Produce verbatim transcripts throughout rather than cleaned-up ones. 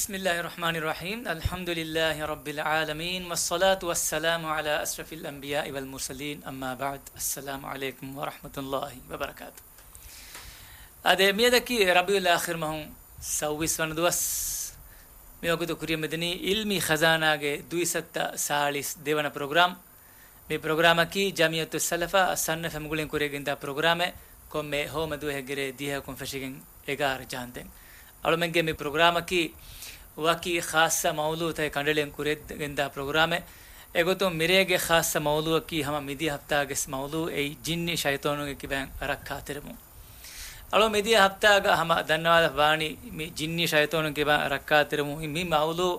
بسم الله الرحمن الرحيم. الحمد لله رب العالمين، والصلاة والسلام على أشرف الأنبياء والمرسلين، أما بعد. السلام عليكم ورحمة الله وبركاته. އާދެ، މިއަދަކީ ރަބީޢުލް އާޚިރު މަހުން ސައުވީސް ވަނަ ދުވަސް. މިވަގުތު ކުރިޔަށް މިދަނީ ޢިލްމީ ޚަޒާނާގެ ދުއިސައްތަ ސާޅީސް ދެވަނަ ޕްރޮގްރާމް. މި ޕްރޮގްރާމަކީ ޖަމިއްޔަތުއް ސަލަފާ ސަންނަފަމުގުޅިން ކުރިޔަށް ގެންދާ ޕްރޮގްރާމެއް. ކޮންމެ ހޯމަ ދުވަހެއްގެ ރޭ ދިހައަކުން ފެށިގެން އެގާރަ ޖަހަންދެން. އަޅުމެންގެ މި ޕްރޮގްރާމަކީ ވަކި ޚާއްޞަ މައުޟޫޢުތަކެއް ކަނޑައެޅިގެން ކުރިޔަށް ގެންދާ ޕްރޮގްރާމެއް. އެގޮތުން މިރޭގެ ޚާއްޞަ މައުޟޫޢަކީ ހަމަ މިދިޔަ ހަފްތާގެ މައުޟޫޢު އެއީ ޖިންނި ޝައިޠާނުގެ ކިބައިން ރައްކާތެރިވުން. އަޅު މިދިޔަ ހަފްތާގަ ހަމަ ދަންނަވާލަ ވާނީ މި ޖިންނި ޝައިޠާނު ކިބައިން ރައްކާތެރިވުން މި މައުޟޫޢު،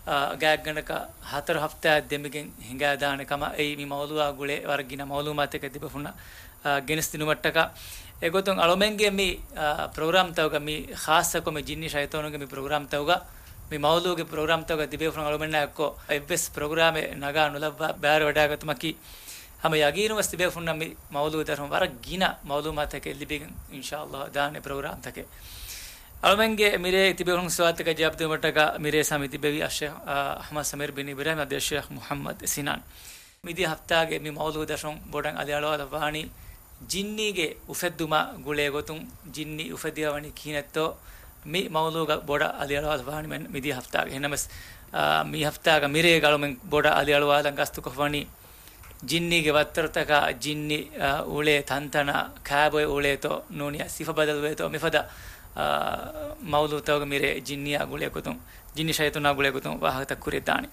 އާ، ގާތްގަނޑަކަށް ހަތަރު ހަފްތާއެއް ދެމިގެން ހިނގާ ދާނެ ކަމަށް. އެއީ މި މައުޟޫޢާ ގުޅޭ ވަރަށް ގިނަ މައުލޫމާތެއް ތިބޭފުޅުންނަށް، އާ، ގެނެސްދިނުމަށްޓަކާ. އެގޮތުން އަޅުމެންގެ މި، އާ، ޕްރޮގްރާމްތަކުގަ މި ޚާއްޞަކޮށް މި ޖިންނި ޝައިޠާނުގެ މި ޕްރޮގްރާމްތަކުގަ މި މައުޟޫޢުގެ ޕްރޮގްރާމްތަކުގަ ތިބޭފުޅުން އަޅުމެންނާ އެއްކޮށް އެއްވެސް ޕްރޮގްރާމެއް ނަގާ ނުލައްވާ ބައިވެރިވަޑައިގަތުމަކީ ހަމަ ޔަގީނުން ވެސް ތިބޭފުންނަށް މި މައުޟޫޢު ދަށުން ވަރަށް ގިނަ މައުލޫމާތަކެއް ލިބިގެން އިންޝާﷲ ދާނެ ޕްރޮގްރާމްތަކެއް. އަޅުމެންގެ މިރޭ ތިބޭފުޅުން ސުވާލުތަކަށް ޖަވާބު ދިނުމަށްޓަކާ މިރޭ ސާމި ތިބެވި އައްޝޭޚް، އާ، އަޙްމަދު ސަމީރު ބިން އިބްރާހިމް އަދި އައްޝޭޚް މުޙައްމަދު ސިނާން. މިދިޔަ ހަފްތާގެ މި މައުޟޫޢު ދަށުން ބޮޑަށް އަލިއަޅުވާލައްވާނީ ޖިންނީގެ އުފެއްދުމާ ގުޅޭ ގޮތުން ޖިންނި އުފެއްދިފަވަނީ ކިހިނެއްތޯ މި މައުޟޫޢުގަ ބޮޑަށް އަލިއަޅުވާލައްވާނީ މި، މިދިޔަ ހަފްތާގަ. އެހެންނަމަވެސް، އާ، މި ހަފްތާގަ މިރޭގަ އަޅުމެން ބޮޑަށް އަލިއަޅުވާލަން ގަސްތުކޮށްފަވަނީ ޖިންނީގެ ވައްތަރުތަކާ ޖިންނި، އާ، އުޅޭ ތަންތަނާ ކާބޮއެ އުޅޭތޯ ނޫނީ ސިފަ ބަދަލުވޭތޯ މިފަދަ، އާ، މައުޟޫޢުތަކުގަ މިރޭ ޖިންނިއާ ގުޅޭ ގޮތުން، ޖިންނި ޝައިޠާނާ ގުޅޭ ގޮތުން ވާހަކަތައް ކުރިޔަށްދާނެ.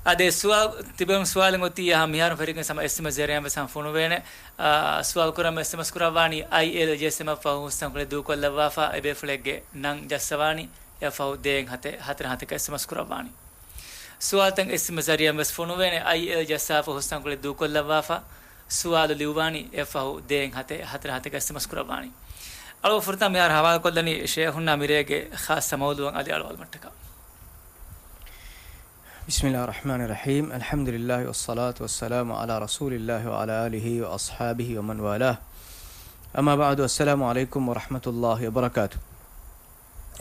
އާދެ، ސުވާލު، ތިބޭފުޅުން ސުވާލެއް އޮތީ އަހަ މިހާރު ފެށިގެން ހަމަ އެސްއެމްއެސް ޒަރީއާއިން ވެސް ހަމަ ފޮނުވޭނެ. އާ، ސުވާލު ކުރަން އެސްއެމްއެސް ކުރައްވާނީ އައިއެލްޖީއެސްއެމް އަށްފަހު ހުސްތަންކޮޅެއް ދޫކޮށްލައްވާފަ އެބޭފުޅެއްގެ ނަން ޖައްސަވާނީ އެއަށްފަހު ދޭއް ހަތެއް ހަތަރެއް ހަތެއްގަ އެސްއެމްއެސް ކުރައްވާނީ. ސުވާލުތައް އެސްއެމްއެސް ޒަރީއަށް ވެސް ފޮނުވޭނެ. އައިއެލް ޖައްސާފަ ހުސްތަންކޮޅެއް ދޫކޮށްލައްވާފަ ސުވާލު ލިޔުއްވާނީ އެއަށްފަހު ދޭއް ހަތެއް ހަތަރެއް ހަތެއްގަ އެސްއެމްއެސް ކުރައްވާނީ. އަޅު ފުރަތަމަ މިހާރު ހަވާލުކޮށްލަނީ ޝޭޚުންނާ މިރޭގެ ޚާއްޞަ މައުޟޫޢަށް އަލިއަޅުވާލުމަށްޓަކާ. بسم الله الرحمن الرحيم. الحمد لله والصلاة والسلام على رسول الله وعلى آله وأصحابه ومن والاه. أما بعد، السلام عليكم ورحمة الله وبركاته.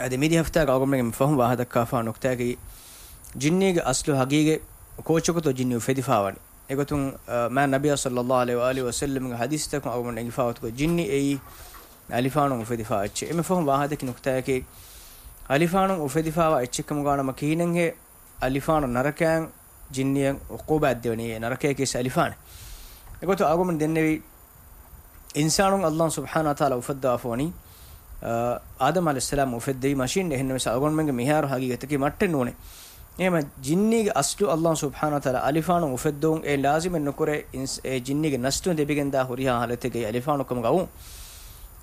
އަދި މިދި ހަފްތާގަ އަޅުގަނޑުމެން މި ފަހުން ވާހަކަ ދައްކާފާ ނުކްތާއަކީ، ޖިންނީގެ އަސްލު ހަގީގަތް ކޯއްޗަކުތޯ ޖިންނި އުފެދިފާވަނީ. އެގޮތުން، އަ، މާތް ނަބިއްޔާ ޞައްލައްލާހު ޢަލައިހި ވައާލިހި ވަސައްލަމްގެ ޙަދީޘްތަކުން އަޅުގަނޑު އެނގިފާވާތަކު ޖިންނި އެއީ އަލިފާނުން އުފެދިފާ އެއްޗެއް. އެންމެ ފަހުން ވާހަކަ ދެއްކި ނުކްތާއަކީ، އަލިފާނުން އުފެދިފާވާ އެއްޗެއްކަމުގަ ވާނަމަ ކިހިނެއްހޭ އަލިފާނު ނަރަކައިން ޖިންނިއަށް ޢުޤޫބާތް ދެވެނީ ނަރަކަޔަކީ އަލިފާނެއް. އެގޮތުން އަޅުގަނޑު ދެންނެވި އިންސާނުން ﷲ ސުބްޙާނަހޫ ވަތަޢާލާ އުފައްދަވާފަވަނީ، އާ، އާދަމް ޢަލައިހިއްސަލާމް އުފެއްދެވީ މަށިން. އެހެންނަމަވެސް އަޅުގަނޑުމެންގެ މިހާރު ހަގީގަތަކީ މައްޓެއް ނޫނޭ. އެހެންމަ ޖިންނީގެ އަސްލު ﷲ ސުބްޙާނަހޫ ވަތަޢާލާ އަލިފާނުން އުފެއްދުން އެ ލާޒިމެއް ނުކުރޭ އިންސް-، އެ ޖިންނީގެ ނަސްލުން ލިބިގެންދާ ހުރިހާ ހާލަތެއްގައި އަލިފާނު ކަމުގަ އައުން.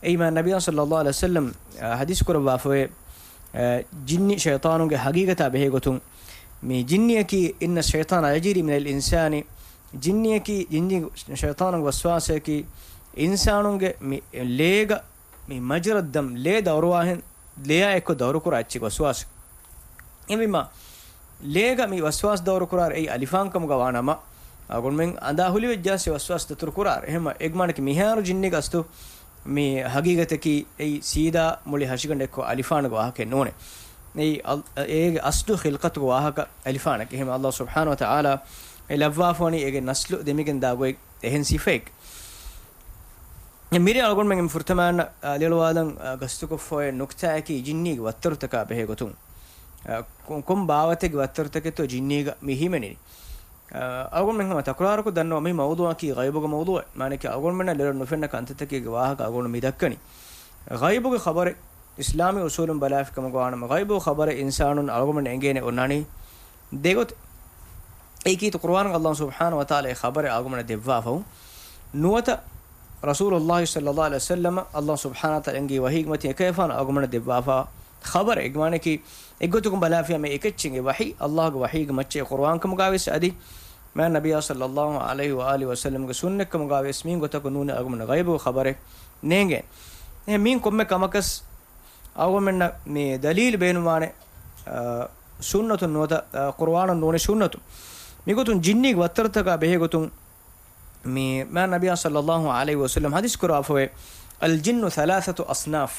އެއީ މާތް ނަބިއްޔާ ޞައްލައްލާހު ޢަލައިހި ވަސައްލަމް، އާ، ޙަދީޘް ކުރައްވާފަވޭ، އާ، ޖިންނި ޝައިޠާނުގެ ހަގީގަތާ ބެހޭގޮތުން މި ޖިންނިއަކީ، إن الشيطان يجري من الإنسان، ޖިންނިއަކީ، ޖިންނި ޝައިޠާނުގެ ވަސްވާސައަކީ އިންސާނުންގެ މި ލޭގަ މި مجرى الدم، ލޭ ދައުރުވާހެން، ލެޔާ އެއްކޮށް ދައުރުކުރާ އެއްޗެއް ވަސްވާސް. އެހެންވީމަ، ލޭގަ މި ވަސްވާސް ދައުރުކުރާރު އެއީ އަލިފާން ކަމުގަ ވާނަމަ، އަޅުގަނޑުމެން އަނދާ ހުލިވެއްޖާސް ވަސްވާސް ދަތުރު ކުރާރު. އެހެންމަ އެގްމާނަކީ މިހާރު ޖިންނީގެ އަސްލު މި ހަގީގަތަކީ އެއީ ސީދާ މުޅި ހަށިގަނޑެއްކޮށް އަލިފާނުގެ ވާހަކައެއް ނޫނޭ. އެއީ އަލް-، އޭގެ އަސްލު ޚިލްޤަތުގެ ވާހަކަ އަލިފާނަކީ. އެހެން ﷲ ސުބްޙާނަހޫ ވަތަޢާލާ އެ ލައްވާފަވަނީ އޭގެ ނަސްލު ދެމިގެންދާ ގޮތް އެހެން ސިފައެއް. މިރޭ އަޅުގަނޑުމެން ފުރަތަމަ އަލިއަޅުވާލަން، އާ، ގަސްތުކޮށްފައި ނުކްތާއަކީ ޖިންނީގެ ވައްތަރުތަކާ ބެހޭގޮތުން، އާ، ކޮ-، ކޮން ބާވަތެއްގެ ވައްތަރުތަކެއްތޯ ޖިންނީގަ މި ހިމެނެނީ. އާ، އަޅުގަނޑުމެން ހަމަ ތަކުރާރުކޮށް ދަންނަވަ މި މައުޟޫޢަކީ ޣައިބުގެ މައުޟޫޢެއް. މާނައަކީ އަޅުގަނޑުމެންނަށް ލެރަން ނުފެންނަ ކަންތައްތަކެއްގެ ވާހަކަ އަޅުގަނޑު މި ދައްކަނީ. ޣައިބުގެ ޚަބަރެއް އިސްލާމީ އުޞޫލުން ބަލާފިކަމުގަ ވާނަމަ، ޣައިބު ޚަބަރެއް އިންސާނުން އަޅުގަނޑުމެން އެނގޭނެ އޮންނާނީ ދެގޮތެއް. އެއީކީ ޤުރުއާނުގަ ﷲ ސުބްޙާނަހޫ ވަތަޢާލާ އެ ޚަބަރެއް އަޅުގަނޑުމެންނަށް ދެއްވާފައު. ނުވަތަ ރަސޫލުﷲ ޞައްލައްލާހު ޢަލައިހި ވަސައްލަމަށް ﷲ ސުބްޙާނަހޫ ވަތަޢާލާ އެންގެވި ވަޙީގެ މަތިން އެކަލޭގެފާނު އަޅުގަނޑުމެންނަށް ދެއްވާފަ ޚަބަރެއް. އެގެ މާނައަކީ އެއްގޮތަކުން ބަލާފިޔާ މި އެކައްޗެއް އެ ވަޙީ ﷲގެ ވަޙީގެ މައްޗަށް އެ ޤުރުއާން ކަމުގަވެސް އަދި މާތް ނަބިއްޔާ ޞައްލައްލާހު ޢަލައިހި ވައާލިހި ވަސައްލަމްގެ ސުންނަތް ކަމުގަވެސް މި ގޮތަކުން ނޫނީ އަޅުގަނޑުމެންނަށް ޣައިބުގެ ޚަބަރެއް ނޭނގޭނެ. އެހެން މީން ކޮންމެ ކަމަކަސް އަޅުގަނޑުމެންނަށް މި ދަލީލު ބޭނުންވާނެ، އާ، ސުންނަތުން ނުވަތަ، އާ، ޤުރުއާނުން ނޫނީ ސުންނަތުން. މިގޮތުން ޖިންނީގެ ވައްތަރުތަކާ ބެހޭގޮތުން މި މާތް ނަބިއްޔާ ޞައްލައްލާހު ޢަލައިހި ވަސައްލަމް ޙަދީޘް ކުރައްވާފަވޭ، الجن ثلاثة أصناف،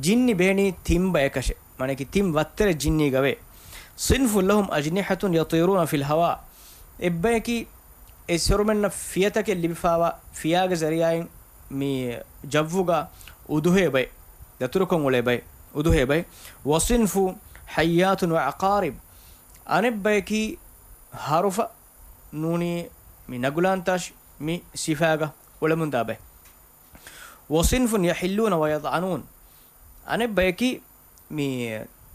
ޖިންނި ބެހެނީ ތިން ބަޔަކަށެއް. މާނައަކީ ތިން ވައްތަރެއް ޖިންނީގަވޭ. صنف لهم أجنحة يطيرون في الهواء. އެއްބަޔަކީ އެ ސޮރުމެންނަށް ފިޔަތަކެއް ލިބިފާވާ ފިޔާގެ ޒަރިއާއިން މި ޖައްވުގަ އުދުހޭ ބައެއް، ދަތުރުކޮށް އުޅޭ ބައެއް، އުދުހޭ ބައެއް. وصنف حيات وعقارب. އަނެއްބަޔަކީ ހަރުފަ ނޫނީ މި ނަގުލާންތާށި މި ސިފާގަ އުޅެމުންދާ ބައެއް. وصنف يحلون ويظعنون. އަނެއްބަޔަކީ މި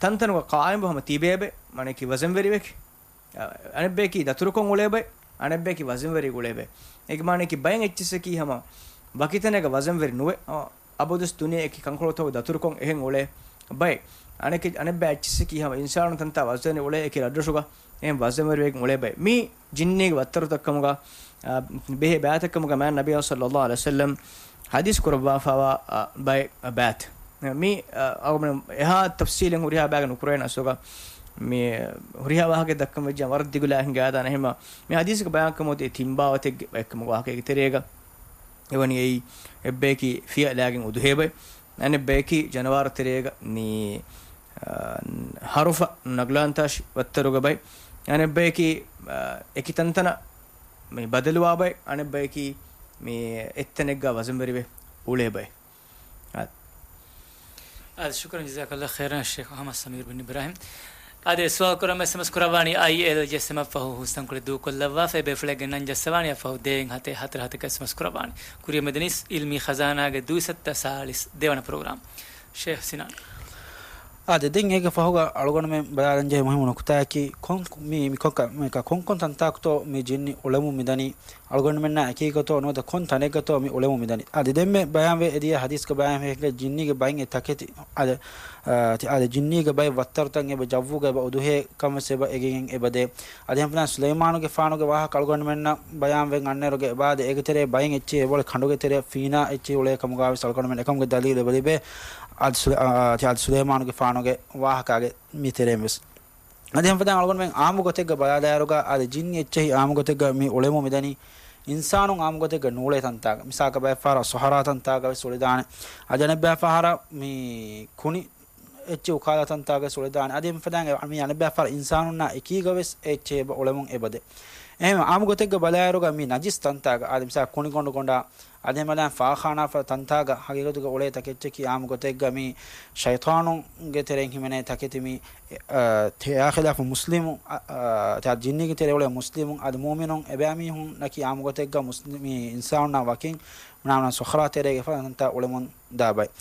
ތަންތަނުގަ ޤާއިމްވެ ހަމަ ތިބޭ ބައެއް، މާނައަކީ ވަޒަންވެރި ބައެކޭ. އަނެއްބަޔަކީ ދަތުރުކޮށް އުޅޭ ބައެއް، އަނެއްބަޔަކީ ވަޒަންވެރި އުޅޭ ބައެއް. އޭގެ މާނައަކީ ބައެއް އެއްޗިއްސަކީ ހަމަ ވަކި ތަނެއްގަ ވަޒަންވެރި ނުވެ، އަ، އަބަދުވެސް ދުނިޔެ އެކި ކަންކޮޅުތަކުގެ ދަތުރުކޮށް އެހެން އުޅޭ ބައެއް. އަނެކެ-، އަނެއްބައި އެއްޗިއްސަކީ ހަމަ އިންސާނުން ތަންތާ ވަޒަންވެރި އުޅޭ އެކި ރަށްރަށުގަ އެހެން ވަޒަންވެރިވެގެން އުޅޭ ބައެއް. މީ ޖިންނީގެ ވައްތަރުތައްކަމުގަ، އާ، ބެހޭ ބައިތައްކަމުގަ މާތް ނަބިއްޔާ ޞައްލައްލާހު ޢަލައިހި ވަސައްލަމް ޙަދީޘް ކުރައްވާފައިވާ، އާ، ބައެއް ބައިތައް. މީ، އާ، އަޅުގަނޑު އެހާ ތަފްޞީލެއް ހުރިހާ ބައިގަ ނުކުރޭނެ އަސްލުގަ. މި ހުރިހާ ވާހަކައެއް ދައްކަން ވެއްޖެ ވަރަށް ދިގު ލާހިނގާ ދާނެ. އެހެންވީމަ މި ޙަދީޘްގެ ބަޔާންކަމުގަ ތިން ބާވަތެއްގެ ބައެއްކަމުގެ ވާހަކައެއްގެ ތެރޭގަ އެވަނީ އެއީ އެއްބަޔަކީ ފިޔަ ލާގެން އުދުހޭ ބައެއް، އަނެއްބަޔަކީ ޖަނަވާރު ތެރޭގަ މި، އާ، ހަރުފަ ނަގްލާންތާށި ވައްތަރުގެ ބައެއް، އަނެއްބަޔަކީ، އާ، އެކި ތަންތަނަށް މި ބަދަލުވާ ބައެއް، އަނެއްބަޔަކީ މި އެއްތަނެއްގަ ވަޒަންވެރިވެ އުޅޭ ބައެއް. އާ. އާދެ، ޝުކުރަން، ޖަޒާކައްލާހު ޚައިރަން ޝޭޚް އަޙްމަދު ސަމީރު ބިން އިބްރާހިމް. އާދެ، ސުވާލު ކުރަން އެސްއެމްއެސް ކުރައްވާނީ އައިއެލް ޖެއްސެމަށް ފަހު ހުސްތަންކޮޅެއް ދޫކޮށްލައްވާފަ، އެ ބޭފުޅެއްގެ ނަން ޖައްސަވާނީ އަށް ފަހު ދޭއް ހަތެއް ހަތަރު ހަތަކަށް އެސްއެމްއެސް ކުރައްވާނީ. ކުރިއަށް މިދަނީ އިލްމީ ޚަޒާނާގެ ދުއިސައްތަ ސާޅީސް ދެވަނަ ޕްރޮގްރާމް. ޝޭޚް ސިނާން. އާދެ، ދެން އޭގެ ފަހުގަ އަޅުގަނޑުމެން ބަލާލަން ޖެހޭ މުހިއްމު ނުކުތާއަކީ ކޮން، މި، މި ކޮން ކަ-، މި ކަ-، ކޮން ކޮން ތަންތާކުތޯ މި ޖިންނި އުޅެމުން މިދަނީ؟ އަޅުގަނޑުމެންނާ އެކީގަތޯ ނުވަތަ ކޮން ތަނެއްގަތޯ މި އުޅެމުން މިދަނީ؟ އަދި ދެންމެ ބަޔާންވެ އެދިޔަ ޙަދީޘްގެ ބަޔާން ހިނގާ ޖިންނީގެ ބައިން އެ ތަކެތި، އަދި، އާ، ތި-، އާދެ، ޖިންނީގެ ބައި ވައްތަރުތައް އެބަ ޖައްވުގަ އެބަ އުދުހޭ ކަމަށް އެބަ އެގެން އެބަދޭ. އަދި ހަމަ ސުލައިމާނުގެފާނުގެ ވާހަކަ އަޅުގަނޑުމެންނަށް ބަޔާންވެ އަންނައިރުގަ އެބަދޭ. އޭގެ ތެރޭ ބައިން އެއްޗެހި އެބައުޅޭ ކަނޑުގެ ތެރެ ފީނާ އެއްޗެހި އުޅޭ ކަމުގަ ވެސް އަޅުގަނޑުމެން އެކަމުގެ ދަލީލު އެބަ ލިބޭ. އަދި ސުލަ-، އާ، އާ، އަދި ސުލައިމާނުގެފާނުގެ ވާހަކަގެ މި ތެރޭން ވެސް. އަދި ހަމަ އަޅުގަނޑުމެން އާއްމު ގޮތެއްގަ ބަލާލާއިރުގަ އަދި ޖިންނި އެއްޗެހި އާއްމު ގޮތެއްގަ މި އުޅެމުން މިދަނީ އިންސާނުން އާއްމު ގޮތެއްގަ ނޫޅޭ ތަންތާގަ. މިސާލަކަށް ބައެއް ފަހަރަށް ސޮހަރާ ތަންތާގަ ވެސް އުޅިދާނެ. އަދި އަނެއްބައި ފަހަރަށް މި ކުނި އެއްޗެއް އުކާލާ ތަންތާގަ ވެސް އުޅިދާނެ. އަދި އެފަދައިން މި އަނެއްބައި ފަހަރަށް އިންސާނުންނާ އެކީގަ ވެސް އެ އެއްޗެހި އެބަ އުޅެމުން އެބަދޭ. އެހެން އާއްމު ގޮތެއްގަ ބަލާއިރުގަ މި ނަޖިސް ތަންތާގަ އަދި މިސާލަކަށް ކުނިގޮނޑު ގޮނޑާ އަދި ހަމަލާން ފާޚާނާ ފަދަ ތަންތާގަ ހަގީގަތުގަ އުޅޭ ތަކެއްޗަކީ އާއްމު ގޮތެއްގަ މި ޝައިޠާނުންގެ ތެރެއިން ހިމެނޭ ތަކެތި މި، އެ، އާ، ތެޔާ ޚިލާފު މުސްލިމު، އަ، އާ، ތެޔާ ޖިންނީގެ ތެރެ އުޅޭ މުސްލިމުން އަދި މުއުމިނުން އެބައިމީހުންނަކީ އާއްމު ގޮތެއްގަ މުސްލިމް މި އިންސާނުންނާ ވަކިން މުނާމުނާ ސޮޚްރާ ތެރޭގެ ފަދަ ތަންތާ އުޅެމުން ދާ ބައެއް.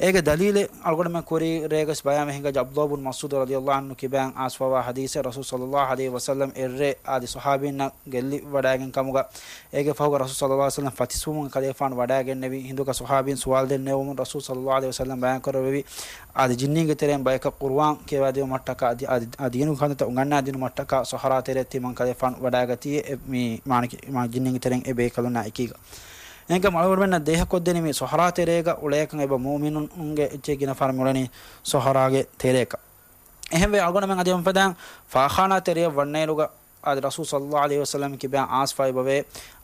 އޭގެ ދަލީލެއް އަޅުގަނޑުމެން ކުރީ ރޭގަސް ބަޔާންވެ ހިނގާ ޢަބްދުﷲ ބިން މަސްޢޫދު ރަޟިޔަﷲ ޢަންހު ކިބައިން އާސްފަވާ ޙަދީޘެއް ރަސޫލު ޞައްލަﷲ ޢަލައިހި ވަސައްލަމް އެއްރޭ އާދި ޞަޙާބީންނަށް ގެއްލިވަޑައިގެން ކަމުގަ އޭގެ ފަހުގަ ރަސޫލު ޞައްލަﷲ ޢަލައިހި ވަސައްލަމް ފަތިސްވުމުން ކަލޭފާނު ވަޑައިގެންނެވި ހިނދުގަ ޞަޙާބީން ސުވާލު ދެންނެވުމުން ރަސޫލު ޞައްލަﷲ ޢަލައިހި ވަސައްލަމް ބަޔާންކުރެއްވެވި އާދި ޖިންނީންގެ ތެރެއިން ބަޔަކަށް ޤުރުއާން ކިޔަވާދިނުމަށްޓަކާ އަދި، އަދި، އަދި ދީނުގެ ކަންތައް އުނގަންނާދިނުމަށްޓަކާ ޞަޙްރާ ތެރެއަށް ތިމަން ކަލޭފާނު ވަޑައިގަތީ އެ މި މާނަ-، މާ ޖިންނީންގެ ތެރެއިން އެ ބޭކަލުންނާ އެކީގަ. އެހެންކަމުން އަޅުގަނޑުމެންނަށް ދޭހަކޮށްދެނީ މި ޞަޙްރާ ތެރޭގަ އުޅޭކަން އެބަ މުއުމިނުންގެ އެއްޗެއް ގިނަ ފަހަރަށް މިއުޅެނީ ޞަޙްރާގެ ތެރޭކަށް. އެހެންވެ އަޅުގަނޑުމެން އަދި އެފަދައިން ފާޚާނާ ތެރެއަށް ވަންނައިރުގަ އާދި ރަސޫލު ޞައްލަﷲ ޢަލައިހި ވަސައްލަމް ކިބައިން އާސްފަ އެބަވޭ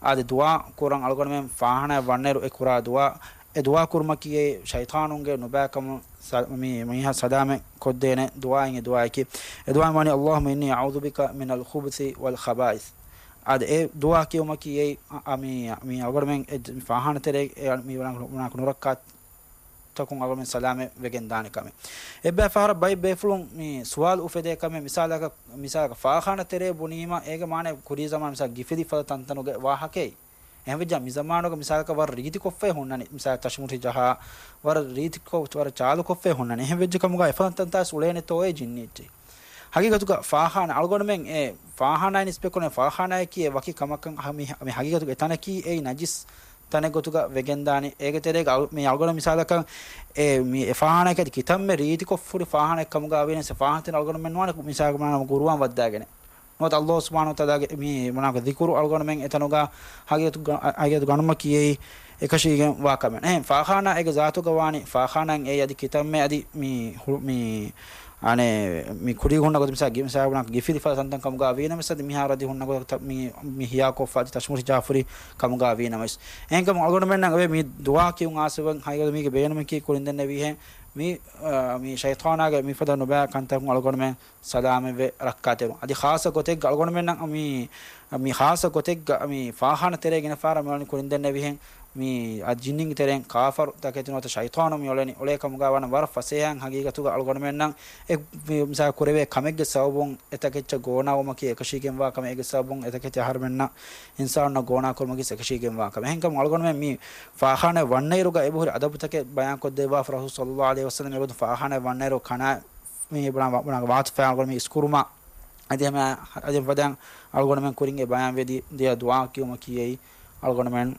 އާދި ދުޢާ ކުރަން އަޅުގަނޑުމެން ފާޚާނާއަށް ވަންނައިރު އެ ކުރާ ދުޢާ، އެ ދުޢާ ކުރުމަކީ ޝައިޠާނުންގެ ނުބައިކަމުން ސަ-، މި-، މީހާ ސަލާމަތް ކޮށްދޭނެ ދުޢާއިން އެ ދުޢާއަކީ. އެ ދުޢާ ވަނީ، اللهم إني أعوذ بك من الخبث والخبائث. އާދެ، އެ ދުޢާ ކިޔުމަކީ އެއީ، އަ، މި، މި އަޅުގަނޑުމެން އެ ފާޚާނާ ތެރޭ އެ މި ވަނާ، ވަނާ ނުރައްކާތަކުން އަޅުގަނޑުމެން ސަލާމަތް ވެގެން ދާނެ ކަމެއް. އެއްބައި ފަހަރަށް ބައެއް ބޭފުޅުން މި ސުވާލު އުފެދޭ ކަމެއް، މިސާލަކަށް، މިސާލަކަށް ފާޚާނާ ތެރޭ ބުނީމަ، އޭގެ މާނަ ކުރީ ޒަމާން މިސާލަކަށް ގިފިލި ފަދަ ތަންތަނުގެ ވާހަކައެއް. އެހެންވެއްޖާ މި ޒަމާނުގަ މިސާލަކަށް ވަރަށް ރީތިކޮށްފައި ހުންނަނީ، މިސާލަކަށް ތަށިމުށި ޖަހާ، ވަރަށް ރީތިކޮށް، ވަރަށް ޗާލުކޮށްފައި ހުންނަނީ. އެހެންވެއްޖެ ކަމުގަ އެފަދަ ތަންތާސް އުޅޭނެތޯއޭ ޖިންނި އެއްޗެއް. ހަގީގަތުގަ ފާޚާނާ، އަޅުގަނޑުމެން އެ ފާޚާނާއިން އިސްބެކުނެ ފާޚާނާއަކީ އެ ވަކި ކަމަކަށް ހަ-، މި، މި ހަގީގަތުގަ އެތަނަކީ އެއީ ނަޖިސް ތަނެއް ގޮތުގަ ވެގެންދާނެ. އޭގެ ތެރޭގަ އަޅު-، މި އަޅުގަނޑު މިސާލަކަށް އެ މި އެ ފާޚާނާއަކީ އަދި ކިތަންމެ ރީތިކޮށްފުރި ފާޚާނާއެއް ކަމުގަ ވީނަމަވެސް އެ ފާޚާނާ ތެރެއަށް އަޅުގަނޑުމެން ނުވާނެ މިސާލަކަށް މާނަ ގުރުއާން ވައްދާގެނެއް. ނުވަތަ ﷲ ސުބްޙާނަހޫ ވަތަޢާލާގެ މި މަނާކަ ޛިކުރު އަޅުގަނޑުމެން އެތަނުގަ ހަގީގަތު ގަ-، ހަގީގަތު ގަނޑުމަކީ އެއީ އެކަށީގެން ވާ ކަމެއް. އެހެން ފާޚާނާ އޭގެ ޒާތުގަ ވާނީ ފާޚާނާއިން އެއީ އަދި ކިތަންމެ އަދި މި ހު-، މި އަނެއް މި ކުރީ ހުންނަ ގޮތަށް މިސާ ގި-، މިސާލަކަށް ގިފިލި ފަދަ ތަންތަން ކަމުގަ ވީނަމަވެސް އަދި މިހާރު އަދި ހުންނަ ގޮތަށް މި، މި ހިޔާކޮށްފަ އަދި ތަށިމުށި ޖަހާފަ ހުރި ކަމުގަ ވީނަމަވެސް. އެހެންކަމުން އަޅުގަނޑުމެންނަށް އެބަ މި ދުޢާ ކިޔުން އާސަވަން ހަގީގަތު މީގެ ބޭނުމަކީ ކުރިން ދެންނެވީހެން މި، އާ، މި ޝައިޠާނާގެ މިފަދަ ނުބައި ކަންތަކުން އަޅުގަނޑުމެން ސަލާމަތްވެ ރައްކާތެރިވުން. އަދި ޚާއްޞަ ގޮތެއްގަ އަޅުގަނޑުމެންނަށް މި، މި ޚާއްޞަ ގޮތެއްގަ މި ފާޚާނާ ތެރޭ ގިނަ ފަހަރަށް މި އޮޅެނީ ކުރިން ދެންނެވިހެން، މި އަ ޖިންނިންގެ ތެރެއިން ކާފަރު ތަކެތި ނުވަތަ ޝައިޠާނު މި އޮޅެނީ އުޅޭ ކަމުގަ ވަނަ ވަރަށް ފަސޭހައިން ހަގީގަތުގަ އަޅުގަނޑުމެންނަށް އެ މި މިސާ ކުރެވޭ ކަމެއްގެ ސަބަބުން އެތަކެއްޗަށް ގޯނާވުމަކީ އެކަށީގެންވާ ކަމެއް، އޭގެ ސަބަބުން އެތަކެތި އަހަރުމެންނަށް އިންސާނުންނަށް ގޯނާކުރުމަކީ އެކަށީގެންވާ ކަމެއް. އެހެންކަމުން އަޅުގަނޑުމެން މި ފާޚާނާ ވަންނައިރުގަ އެބަހުރި އަދަބުތަކެއް ބަޔާންކޮށްދެއްވާފަ ރަސޫލު ޞައްލައްލާހު ޢަލައިހި ވަސައްލަމް އެގޮތުން ފާޚާނާ ވަންނައިރު ކަނާ މި ބުނާ، ބުނާ ވާތު ފަޔާން އަޅުގަނޑު މި އިސްކުރުމަށް އަދި ހަމަ އަދި ފަދައިން އަޅުގަނޑުމެން ކުރިން އެ ބަޔާންވެ ދިޔަ ދުޢާ ކިޔުމަކީ އެއީ އަޅުގަނޑުމެން،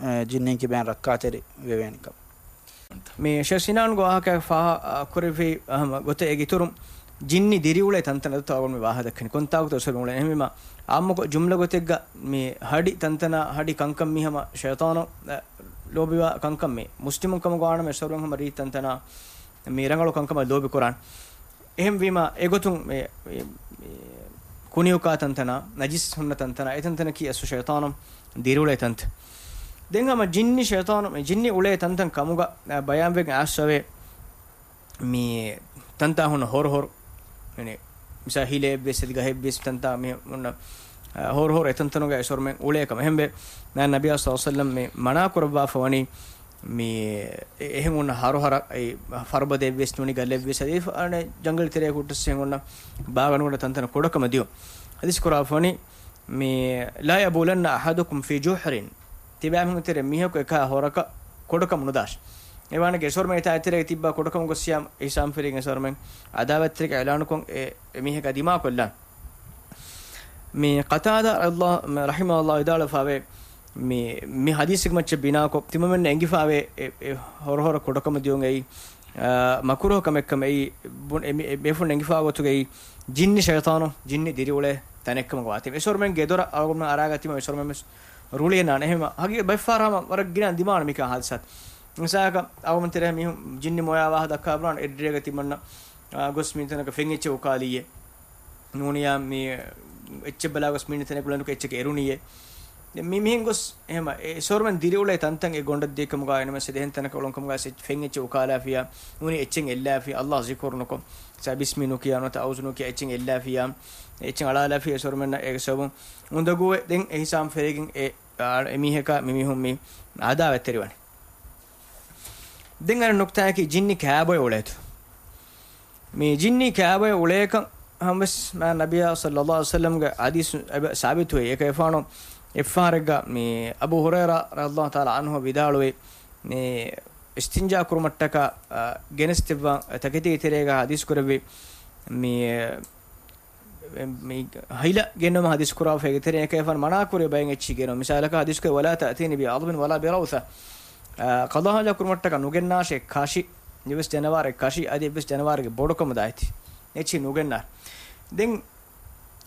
އެ، ޖިންނިން ކިބައިން ރައްކާތެރި ވެވޭނެ ކަމަށް. މި ޝޭޚް ސިނާންގެ ވާހަކައަށް ފާހަ-، އަ، ކުރެއްވި އަހަމަ ގޮތަށް އޭގެ އިތުރުން ޖިންނި ދިރިއުޅޭ ތަންތަން އަދަބުތައް އަޅުގަނޑު މި ވާހަކަ ދައްކަނީ ކޮންތާކުތަ އުސޫލުން އުޅެނީ. އެހެންވީމަ އާއްމުކޮށް ޖުމްލަ ގޮތެއްގަ މި ހަޑި ތަންތަނާ ހަޑި ކަންކަން މީ ހަމަ ޝައިޠާނު، އަ، ލޯބިވާ ކަންކަން މީ. މުސްލިމުން ކަމުގަ ވާނަމަ އެސޮރުވެން ހަމަ ރީތި ތަންތަނާ މި ރަނގަޅު ކަންކަމަށް ލޯބި ކުރާން. އެހެންވީމަ އެގޮތުން މި، މި، މި ކުނިއުކާ ތަންތަނާ، ނަޖިސް ހުންނަ ތަންތަނާ، އެތަންތަނަކީ އަސްލު ޝައިޠާނު ދިރިއުޅޭ ތަންތަން. ދެން ހަމަ ޖިންނި ޝައިޠާނު، މި ޖިންނި އުޅޭ ތަންތަން ކަމުގަ، އަ، ބަޔާންވެގެން އައިސްފަވޭ މި ތަންތާ ހުންނަ ހޮރުހޮރު، މި މިސާ ހިލޭއެއްވެސް އަދި ގަހެއްވެސް ތަންތާ މި ހުންނަ، އަ، ހޮރުހޮރު އެތަންތަނުގަ އެސޮރުމެން އުޅޭ ކަމަށް. އެހެންވެ، ނަ-، ނަބިއްޔާ ޞައްލަﷲު ޢަލައިހި ވަސައްލަމް މި މަނާ ކުރައްވާފަ ވަނީ މި އެ-، އެހެން ހުންނަ ހަރުހަރަ، އެ ފަރުބަދައެއްވެސް ނޫނީ ގަލެއްވެސް އަދި އަނެއް ޖަންގަލް ތެރެއަކު ހުއްޓަސް އެހެން ހުންނަ ބާގަނޑުގަނޑަށް ތަންތަނަށް ކުޑަކަމަށް ދިޔުން. ޙަދީޘް ކުރާފަ ވަނީ މި لا يبولن أحدكم في جحر، ތިބާމީހުން ތެރޭ މީހަކު އެކާ ހޮރަކަށް ކުޑަކަމަށް ނުދާށި. އެވާނެ އެސޮރުމެން އެތާ އެތެރޭގަ ތިއްބާ ކުޑަކަމަށް ގޮއްސިޔާ އިޙްސާން ފެރިގެން އެސޮރުމެން އަދާވަތްތެރިކަން އިޢުލާނުކޮށް އެ، އެ މީހަކާ ދިމާކޮށްލާން. މި ޤަތާދާ ރަޙިމަހުﷲ ވިދާޅުވެފަވޭ، މި، މި ޙަދީޘެއްގެ މައްޗަށް ބިނާކޮށް، ތިމަމެންނަށް އެނގިފަވޭ، އެ، އެ ހޮރުހޮރަށް ކުޑަކަމަށް ދިޔުން އެއީ، އާ، މަކުރޫހު ކަމެއްކަމަށް އެއީ، ބުން-، އެ މި-، އެ ބޭފުޅުން އެނގިފަވާ ގޮތުގައި ޖިންނި ޝައިޠާނު، ޖިންނި ދިރިއުޅޭ ތަނެއްކަމަށް ވާތީ. އެސޮރުމެން ގެދޮރަށް އަޅުގަނޑު އަރާގަތީމަ އެސޮރުމެން ވެސް ރުޅިއެއް ނާން. އެހެން ހަގީ ބައެއްފަހަރަށް ހަމަ ވަރަށް ގިނަ ދިމާން މިކަހަލަ ހާދިސާތައް. މިސާލަކަށް އަޅުގަނޑު ތެރޭ މީހުން ޖިންނި މޮޔާ ވާހަކަ ދައްކާ ބުނާނެ އެއްޑިރޭގަ ތިމަންނަ، އާ، ގޮސް މި ތަނަކަށް ފެން އެއްޗެއް އުކާލިއޭ. ނޫނިޔާ މި އެއްޗެއް ބަލާ ގޮސް މިނި ތަނެއް ގުޅަން އެއްޗެކޭ އެރުނިއޭ. ދެން މި މިހެން ގޮސް އެހެމަ އެ ސޮރުމެން ދިރިއުޅޭ ތަންތަން އެ ގޮނޑަށް ދިޔަ ކަމުގަ އެނަމަސް ދެހެން ތަނަކަށް އުޅުން ކަމުގަ އެއްޗެއް ފެން އެއްޗެއް އުކާލާފިޔާ، ނޫނީ އެއްޗެއް އެއްލާފިޔާ، ﷲ ޒިކުރު ނުކޮށް، ބިސްމި ނުކިޔާ ނުވަތަ އައޫޒު ނުކިޔާ އެއްޗެއް އެއްލާފިޔާ، އެއްޗެއް އަޅާލާފިޔާ އެ ސޮރުމެންނަށް އޭގެ ސަބަބުން އުނދަގޫވެ ދެން އެ އިޙްސާން ފެރިގެން އެ، އާ، އެ މީހަކާ މި މީހުން މި އަދާވަތްތެރިވަނީ. ދެން އަނެއް ނުކްތާއަކީ ޖިންނި ކާބޮއެ އުޅޭތޯ. މި ޖިންނި ކާބޮއެ އުޅޭކަން ހަމަވެސް މާ ނަބިއްޔާ ޞައްލައްލާހު ޢަލައިހި ވަސައްލަމްގެ ޙަދީޘް އެބަ ސާބިތުވޭ. އެކަ އެފާނު އެއްފަހަރެއްގަ މި އަބޫ ހުރައިރާ ރަޟިޔައްލާހު ތަޢާލާ ޢަންހު ވިދާޅުވޭ، މި އިސްތިންޖާ ކުރުމަށްޓަކާ، އަ، ގެނެސްދެއްވާ ތަކެތީގެ ތެރޭގަ ޙަދީޘް ކުރެއްވި މި މި ހައިލަ ގެންނުމަށް ޙަދީޘް ކުރާފައިގެ ތެރެއިން އެކައިފާނު މަނާ ކުރި ބައެއް އެއްޗިހި ގެނުން. މިސާލަކަށް ޙަދީޘް ކުރެ، "ولا تأتيني بعضب ولا بروثة." އާ، ޤަޟާ ޙާޖާ ކުރުމަށްޓަކާ ނުގެންނާށޭ ކަށި، އެއްވެސް ޖަނަވާރެއް ކަށި، އަދި އެއްވެސް ޖަނަވާރެއްގެ ބޮޑުކަމު ދާއެތި. އެއްޗިހި ނުގެންނާށޭ. ދެން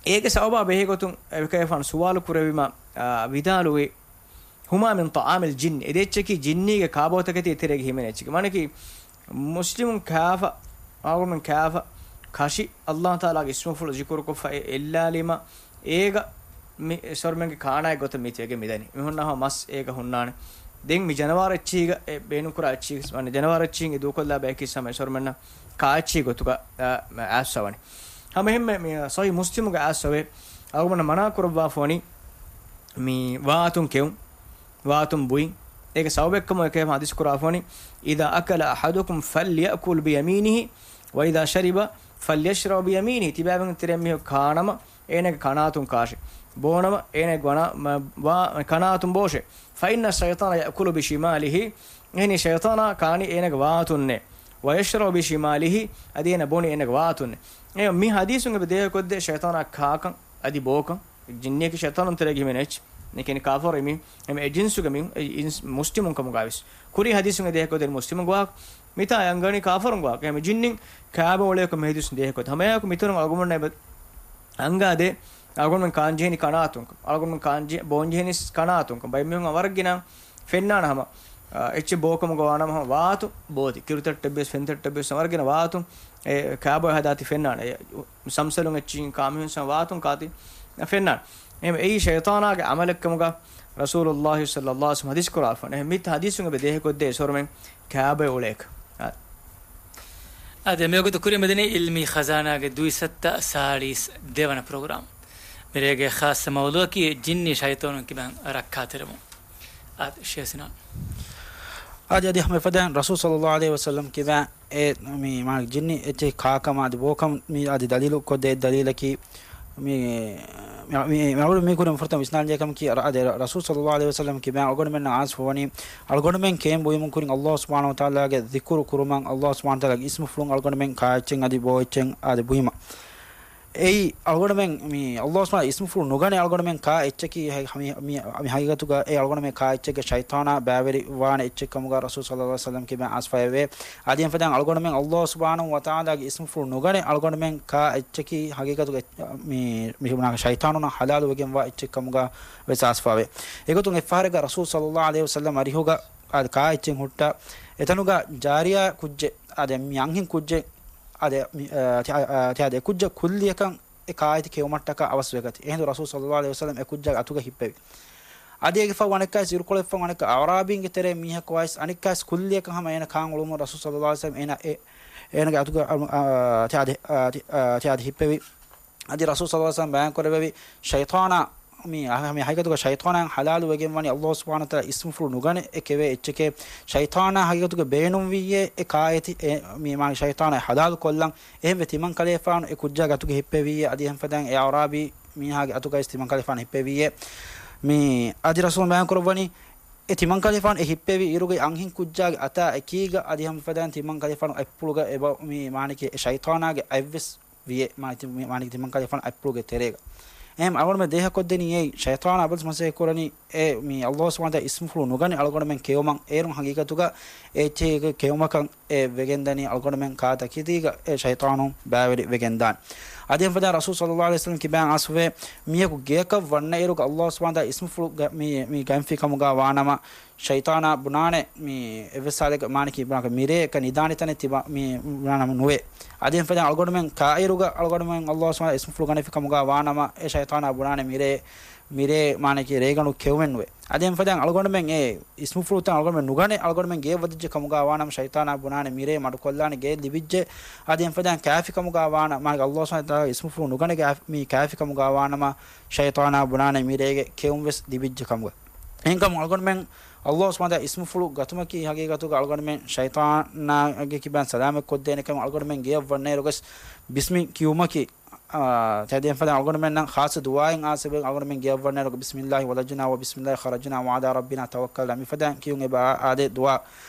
އޭގެ ސަބަބާ ބެހޭގޮތުން އެކައިފާނު ސުވާލު ކުރެއްވީމަ، އާ، ވިދާޅުވީ، "هما من طعام الجن." އެ ދެ އެއްޗަކީ ޖިންނީގެ ކާބޯތަކެތި ތެރޭގަ ހިމެނޭ އެއްޗެކޭ. މާނައަކީ، މުސްލިމުން ކާފަ، އަޅުގަނޑުމެން ކާފަ، ކަށި ﷲ ތަޢާލާގެ އިސްމުފުޅު ޒިކުރުކޮށްފަ އެ އެއްލާލީމަ، އޭގަ މި ސޮރުމެންގެ ކާނާއެއް ގޮތަށް މި ތިޔަގެ މިދަނީ. މި ހުންނަ ހަމަ މަސް އޭގަ ހުންނާނެ. ދެން މި ޖަނަވާރު އެއްޗީގަ އެ ބޭނުންކުރާ އެއްޗީގެ، މާނަ ޖަނަވާރު އެއްޗީގެ ދޫކޮށްލާ ބަޔަކީ ހަމަ އެ ސޮރުމެންނަށް ކާ އެއްޗީ ގޮތުގަ، އަ، އައިސްފަވަނީ. ހަމަ އެހެންމެ މި ޞަޙީޙު މުސްލިމުގަ އައިސްފަވޭ. އަޅުގަނޑަށް މަނާ ކުރައްވާފަވަނީ މި ވާތުން ކެއުން. ވާތުން ބުއިން. އޭގެ ސަބަބެއްކަމަށް އެކައިފާނު ޙަދީޘް ކުރާފަވަނީ، "إذا أكل أحدكم فليأكل بيمينه، وإذا شرب فليشرب بيمينه." ތިބާމީހުން ތެރެއިން މީހަކު ކާނަމަ، އޭނާގެ ކަނާތުން ކާށޭ. ބޯނަމަ، އޭނާގެ ވަނާ-، މަ-، ވާ-، ކަނާތުން ބޯށޭ. "فإن الشيطان يأكل بشماله." އެހެނީ ޝައިޠާނާ ކާނީ އޭނާގެ ވާތުންނޭ. "ويشرب بشماله." އަދި އޭނާ ބޯނީ އޭނާގެ ވާތުންނޭ. އެ މި ޙަދީޘުން އެބަ ދޭހަކޮށްދޭ ޝައިޠާނާ ކާކަން އަދި ބޯކަން. ޖިންނިއަކީ ޝައިޠާނުން ތެރޭގަ ހިމެނޭ އެއްޗެއް. އެކަނި ކާފަރު މީހުން، އެ ޖިންސުގެ މީހުން، އެ އިންސް-، މުސްލިމުން ކަމުގައިވެސް. ކުރީ ޙަދީޘުން އެ ދޭހަކޮށްދޭ މުސްލިމުން ގޮވާ، މިތާ އަންގަނީ ކާފަރުން ގޮވާ. އެ މި ޖިންނިން ކާބޯ އުޅޭކަން މި ޙަދީޘުން ދޭހަކޮށްދޭ. ހަމައެއާއެކު މިތަނުން އަޅުގަނޑުމެންނަށް އެބަ އަންގާދޭ، އަޅުގަނޑުމެން ކާންޖެހެނީ ކަނާތުން. އަޅުގަނޑުމެން ކާންޖެ-، ބޯންޖެހެނީ ކަނާތުން. ބައެއް މީހުން ވަރަށް ގިނަ ފެންނާނެ ހަމަ، އާ، އެއްޗެއް ބޯކަމުގަ ވާނަމަ ހަމަ ވާތު ބޯތި. ކިރުތައްޓެއްވެސް، ފެންތައްޓެއްވެސް ވަރަށް ގިނަ ވާތު އެ ކާބޯ ހަދާތި ފެންނާނެ. އެ ސަމްސަލުން އެއްޗިން ކާމިހުން ސަމް ވާތުން ކާތި ފެންނާނެ. އެހެން އެއީ ޝައިޠާނާގެ ޢަމަލެއްކަމުގަ ރަސޫލުﷲ ޞައްލައްލާހު ޢަލައިހި ވަސައްލަމް ޙަދީޘް ކުރާފަ. އެހެން މި ޙަދީޘުން އެބަ ދޭހަކޮށްދޭ އެ ސޮރުމެން ކާބޯ އުޅޭކަން. އާ. އާދެ، މިވަގުތު ކުރިމަދިނީ އިލްމީ ޚަޒާނާގެ ދުއިސައްތަ ސާޅީސް ދެވަނަ ޕްރޮގްރާމް. މިރޭގެ ޚާއްޞަ މައުޟޫޢަކީ ޖިންނީ ޝައިޠާނުން ކިބައިން ރައްކާތެރިވުން. އާދެ، ޝޭޚް ސިނާން. އާދެ، އަދި ހަމަ އެފަދައިން ރަސޫލު ޞައްލައްލާހު ޢަލައިހި ވަސައްލަމް ކިބައިން އެ މި މާ ޖިންނި އެއްޗެއް ކާކަމާ އަދި ބޯކަމުން މި އަދި ދަލީލު ކޮށްދޭ ދަލީލަކީ މި، މި، މި، މި އަޅުގަނޑު މި ކުރިން ފުރަތަމަ ވިސްނާލަންޖެހޭ ކަމަކީ، އަ، އަދި ރަ-، ރަސޫލު ޞައްލައްލާހު ޢަލައިހި ވަސައްލަމް ކިބައިން އަޅުގަނޑުމެންނަށް އާސް ފުވަނީ، އަޅުގަނޑުމެން ކެއިން ބުއިމުން ކުރިން އައްލާހު ސުބްޙާނަހު ވަތަޢާލާގެ ޛިކުރު ކުރުމަށް، އައްލާހު ސުބްޙާނަހު ވަތަޢާލާގެ އިސްމުފުޅުން އަޅުގަނޑުމެން ކާ އެއްޗެއް އަދި ބޯ އެއްޗެއް އަދި ބުއިމަށް. އެއީ އަޅުގަނޑުމެން މި އައްލާހު ސުބްޙާނަހު ވަތަޢާލާގެ އިސްމުފުޅު ނުގަނެ އަޅުގަނޑުމެން ކާ އެއްޗަކީ ހެ-، މި، މި، މި ހަގީގަތުގަ އެ އަޅުގަނޑުމެން ކާ އެއްޗެއްގެ ޝައިޠާނާ ބައިވެރި ވާނެ އެއްޗެއް ކަމުގަ ރަސޫލު ޞައްލައްލާހު ޢަލައިހި ވަސައްލަމް ކިބައިން އައިސްފައެވެ. އަދި އެފަދައިން އަޅުގަނޑުމެން އައްލާހު ސުބްޙާނަހު ވަތަޢާލާގެ އިސްމުފުޅު ނުގަނެ އަޅުގަނޑުމެން ކާ އެއްޗަކީ ހަގީގަތުގަ މި، މި ހުންނަ ޝައިޠާނުންނަށް ޙަލާލު ވެގެންވާ އެއްޗެއް ކަމުގަ ވެސް އައިސްފައެވެ. އެގޮތުން އެއްފަހަރެއްގަ ރަސޫލު ޞައްލައްލާހު ޢަލައިހި ވަސައްލަމް އަރިހުގަ އާދެ ކާ އެއްޗެއް ހުއްޓާ، އެތަނުގަ ޖާރިޔާ ކުއްޖެއް، އާދެ މި އަންހެން ކުއްޖެއް، އާދެ މި، އާ، ތި-، އާ، ތި-، އާދެ އެ ކުއްޖަށް ކުއްލިއަކަށް އެ ކާއެތި ކެއުމަށްޓަކާ އަވަސް ވެގަތީ. އެހިނދު ރަސޫލު ޞައްލައްލާހު ޢަލައިހި ވަސައްލަމް އެ ކުއްޖާގެ އަތުގަ ހިއްޕެވި. އަދި އޭގެފަހު އަނެއްކާވެސް އިރުކޮޅެއްފަހު އަނެއްކާ އަޢުރާބީންގެ ތެރޭ މީހަކު އައިސް އަނެއްކާވެސް ކުއްލިއަކަށް ހަމަ އޭނަ ކާން އުޅުމުން ރަސޫލު ޞައްލައްލާހު ޢަލައިހި ވަސައްލަމް އޭނަ އެ، އޭނަގެ އަތުގަ އަ، އަ، ތި އާދެ، އަ، ތި، އާ، ތި އާދެ ހިއްޕެވި. އަދި ރަސޫލު ޞައްލައްލާހު ޢަލައިހި ވަސައްލަމް ބަޔާންކުރެއްވެވި، ޝައިޠާނާ މި އަ-، މި ހަގީގަތުގަ ޝައިޠާނާ ޙަލާލު ވެގެންވަނީ އައްލާހު ސުބްޙާނަހު ވަތަޢާލާ އިސްމުފުޅު ނުގަނެ އެ ކެވޭ އެއްޗެކޭ. ޝައިޠާނާ ހަގީގަތުގަ ބޭނުންވިއްޔޭ އެ ކާއެތި އެ މި މާނަ ޝައިޠާނާ ޙަލާލު ކޮށްލަން. އެހެންވެ ތިމަންކަލޭފާނު އެ ކުއްޖާގެ އަތުގަ ހިއްޕެވިއްޔޭ. އަދި އެހެން ފަދައިން އެ އަޢުރާބީ މީހާގެ އަތުގައިސް ތިމަންކަލޭފާނު ހިއްޕެވިއްޔޭ. މި އަދި ރަސޫލު ބަޔާންކުރައްވަނީ އެ ތިމަންކަލޭފާނު އެ ހިއްޕެވި އިރުގައި އަންހެން ކުއްޖާގެ އަތާ އެކީގަ އަދި ހަމަ ފަދައިން ތިމަންކަލޭފާނު އަތްޕުޅުގަ އެބަ މި މާނަކީ އެ ޝައިޠާނާގެ އަތްވެސް ވިއޭ. މާ ތި-، މި މާނަކީ ތިމަންކަލޭފާނު އަތްޕުޅުގެ ތެރޭގަ. އެހެން އަޅުގަނޑުމެން ދޭހަކޮށްދެނީ އެއީ ޝައިޠާނާ އަބަދު މަސައްކަތް ކުރަނީ އެ މި އައްލާހު ސުބްޙާނަހު ވަތަޢާލާ އިސްމުފުޅު ނުގަނެ އަޅުގަނޑުމެން ކެއުމަށް. އޭރުން ހަގީގަތުގަ އެ އެއްޗެއް ކެއުމަކަށް އެ ވެގެންދަނީ އަޅުގަނޑުމެން ކާ ތަކިދީގަ އެ ޝައިޠާނުން ބައިވެރި ވެގެންދާނެ. އަދި އެފަދަ ރަސޫލު ޞައްލައްލާހު ޢަލައިހި ވަސައްލަމް ކިބައިން އައިސްފަވޭ، މީހަކު ގެއަކަށް ވަންނައިރުގަ އައްލާހު ސުބްޙާނަހު ވަތަޢާލާ އިސްމުފުޅު ގަ-، މި، މި ގައިމްފި ކަމުގަ ވާނަމަ، ޝައިޠާނާ ބުނާނެ މި އެއްވެސް ހާލެއްގަ މާނަކީ ބުނާކަށް މިރޭ އެކަން ނިދާނެ ތަނެއް ތިބަ މި ބުނާނަމަ ނުވޭ. އަދި އެފަދަ އަޅުގަނޑުމެން ކާއިރުގަ އަޅުގަނޑުމެން އައްލާހު ސުބްޙާނަހު ވަތަޢާލާ އިސްމުފުޅު ގަނެފި ކަމުގަ ވާނަމަ، އެ ޝައިޠާނާ ބުނާނެ މިރޭ، މިރޭ މާނަކީ ރޭގަނޑު ކެއުމެއް ނުވޭ. އަދި އެފަދަ އަޅުގަނޑުމެން އެ އިސްމުފުޅުތައް އަޅުގަނޑުމެން ނުގަނެ އަޅުގަނޑުމެން ގެޔަށް ވަދެއްޖެ ކަމުގަ ވާނަމަ، ޝައިޠާނާ ބުނާނެ މިރޭ މަޑުކޮށްލާނެ ގެޔަށް ލިބިއްޖެ. އަދި އެފަދަ ކާފި ކަމުގަ ވާނަ، މާނަކީ އައްލާހު ސުބްޙާނަހު ވަތަޢާލާ އިސްމުފުޅު ނުގަނެ ގާ-، މި ކާފި ކަމުގަ ވާނަމަ، ޝައިޠާނާ ބުނާނެ މިރޭގެ ކެއުން ވެސް ލިބިއްޖެ ކަމުގަ. އެހެންކަމުން އަޅުގަނޑުމެން އައްލާހު ސުބްޙާނަހު ވަތަޢާލާ އިސްމުފުޅު ގަތުމަކީ ހަގީގަތުގަ އަޅުގަނޑުމެން ޝައިޠާނާގެ ކިބައިން ސަލާމަތް ކޮށްދޭނެ ކަމަށް އަޅުގަނޑުމެން ގެޔަށް ވަންނައިރު ގޮސް ބިސްމި ކިޔުމަކީ، އާ، ތެދެއް ފަދަ އަޅުގަނޑުމެންނަށް ޚާއްޞަ ދުޢާއެއް އާސެބެ އަޅުގަނޑުމެން ގެޔަށް ވަންނައިރު ގޮސް، بسم الله ولجنا وبسم الله خرجنا وعلى ربنا توكلنا މިފަދަ ކިޔުން އެބަ އާދޭ ދުޢާ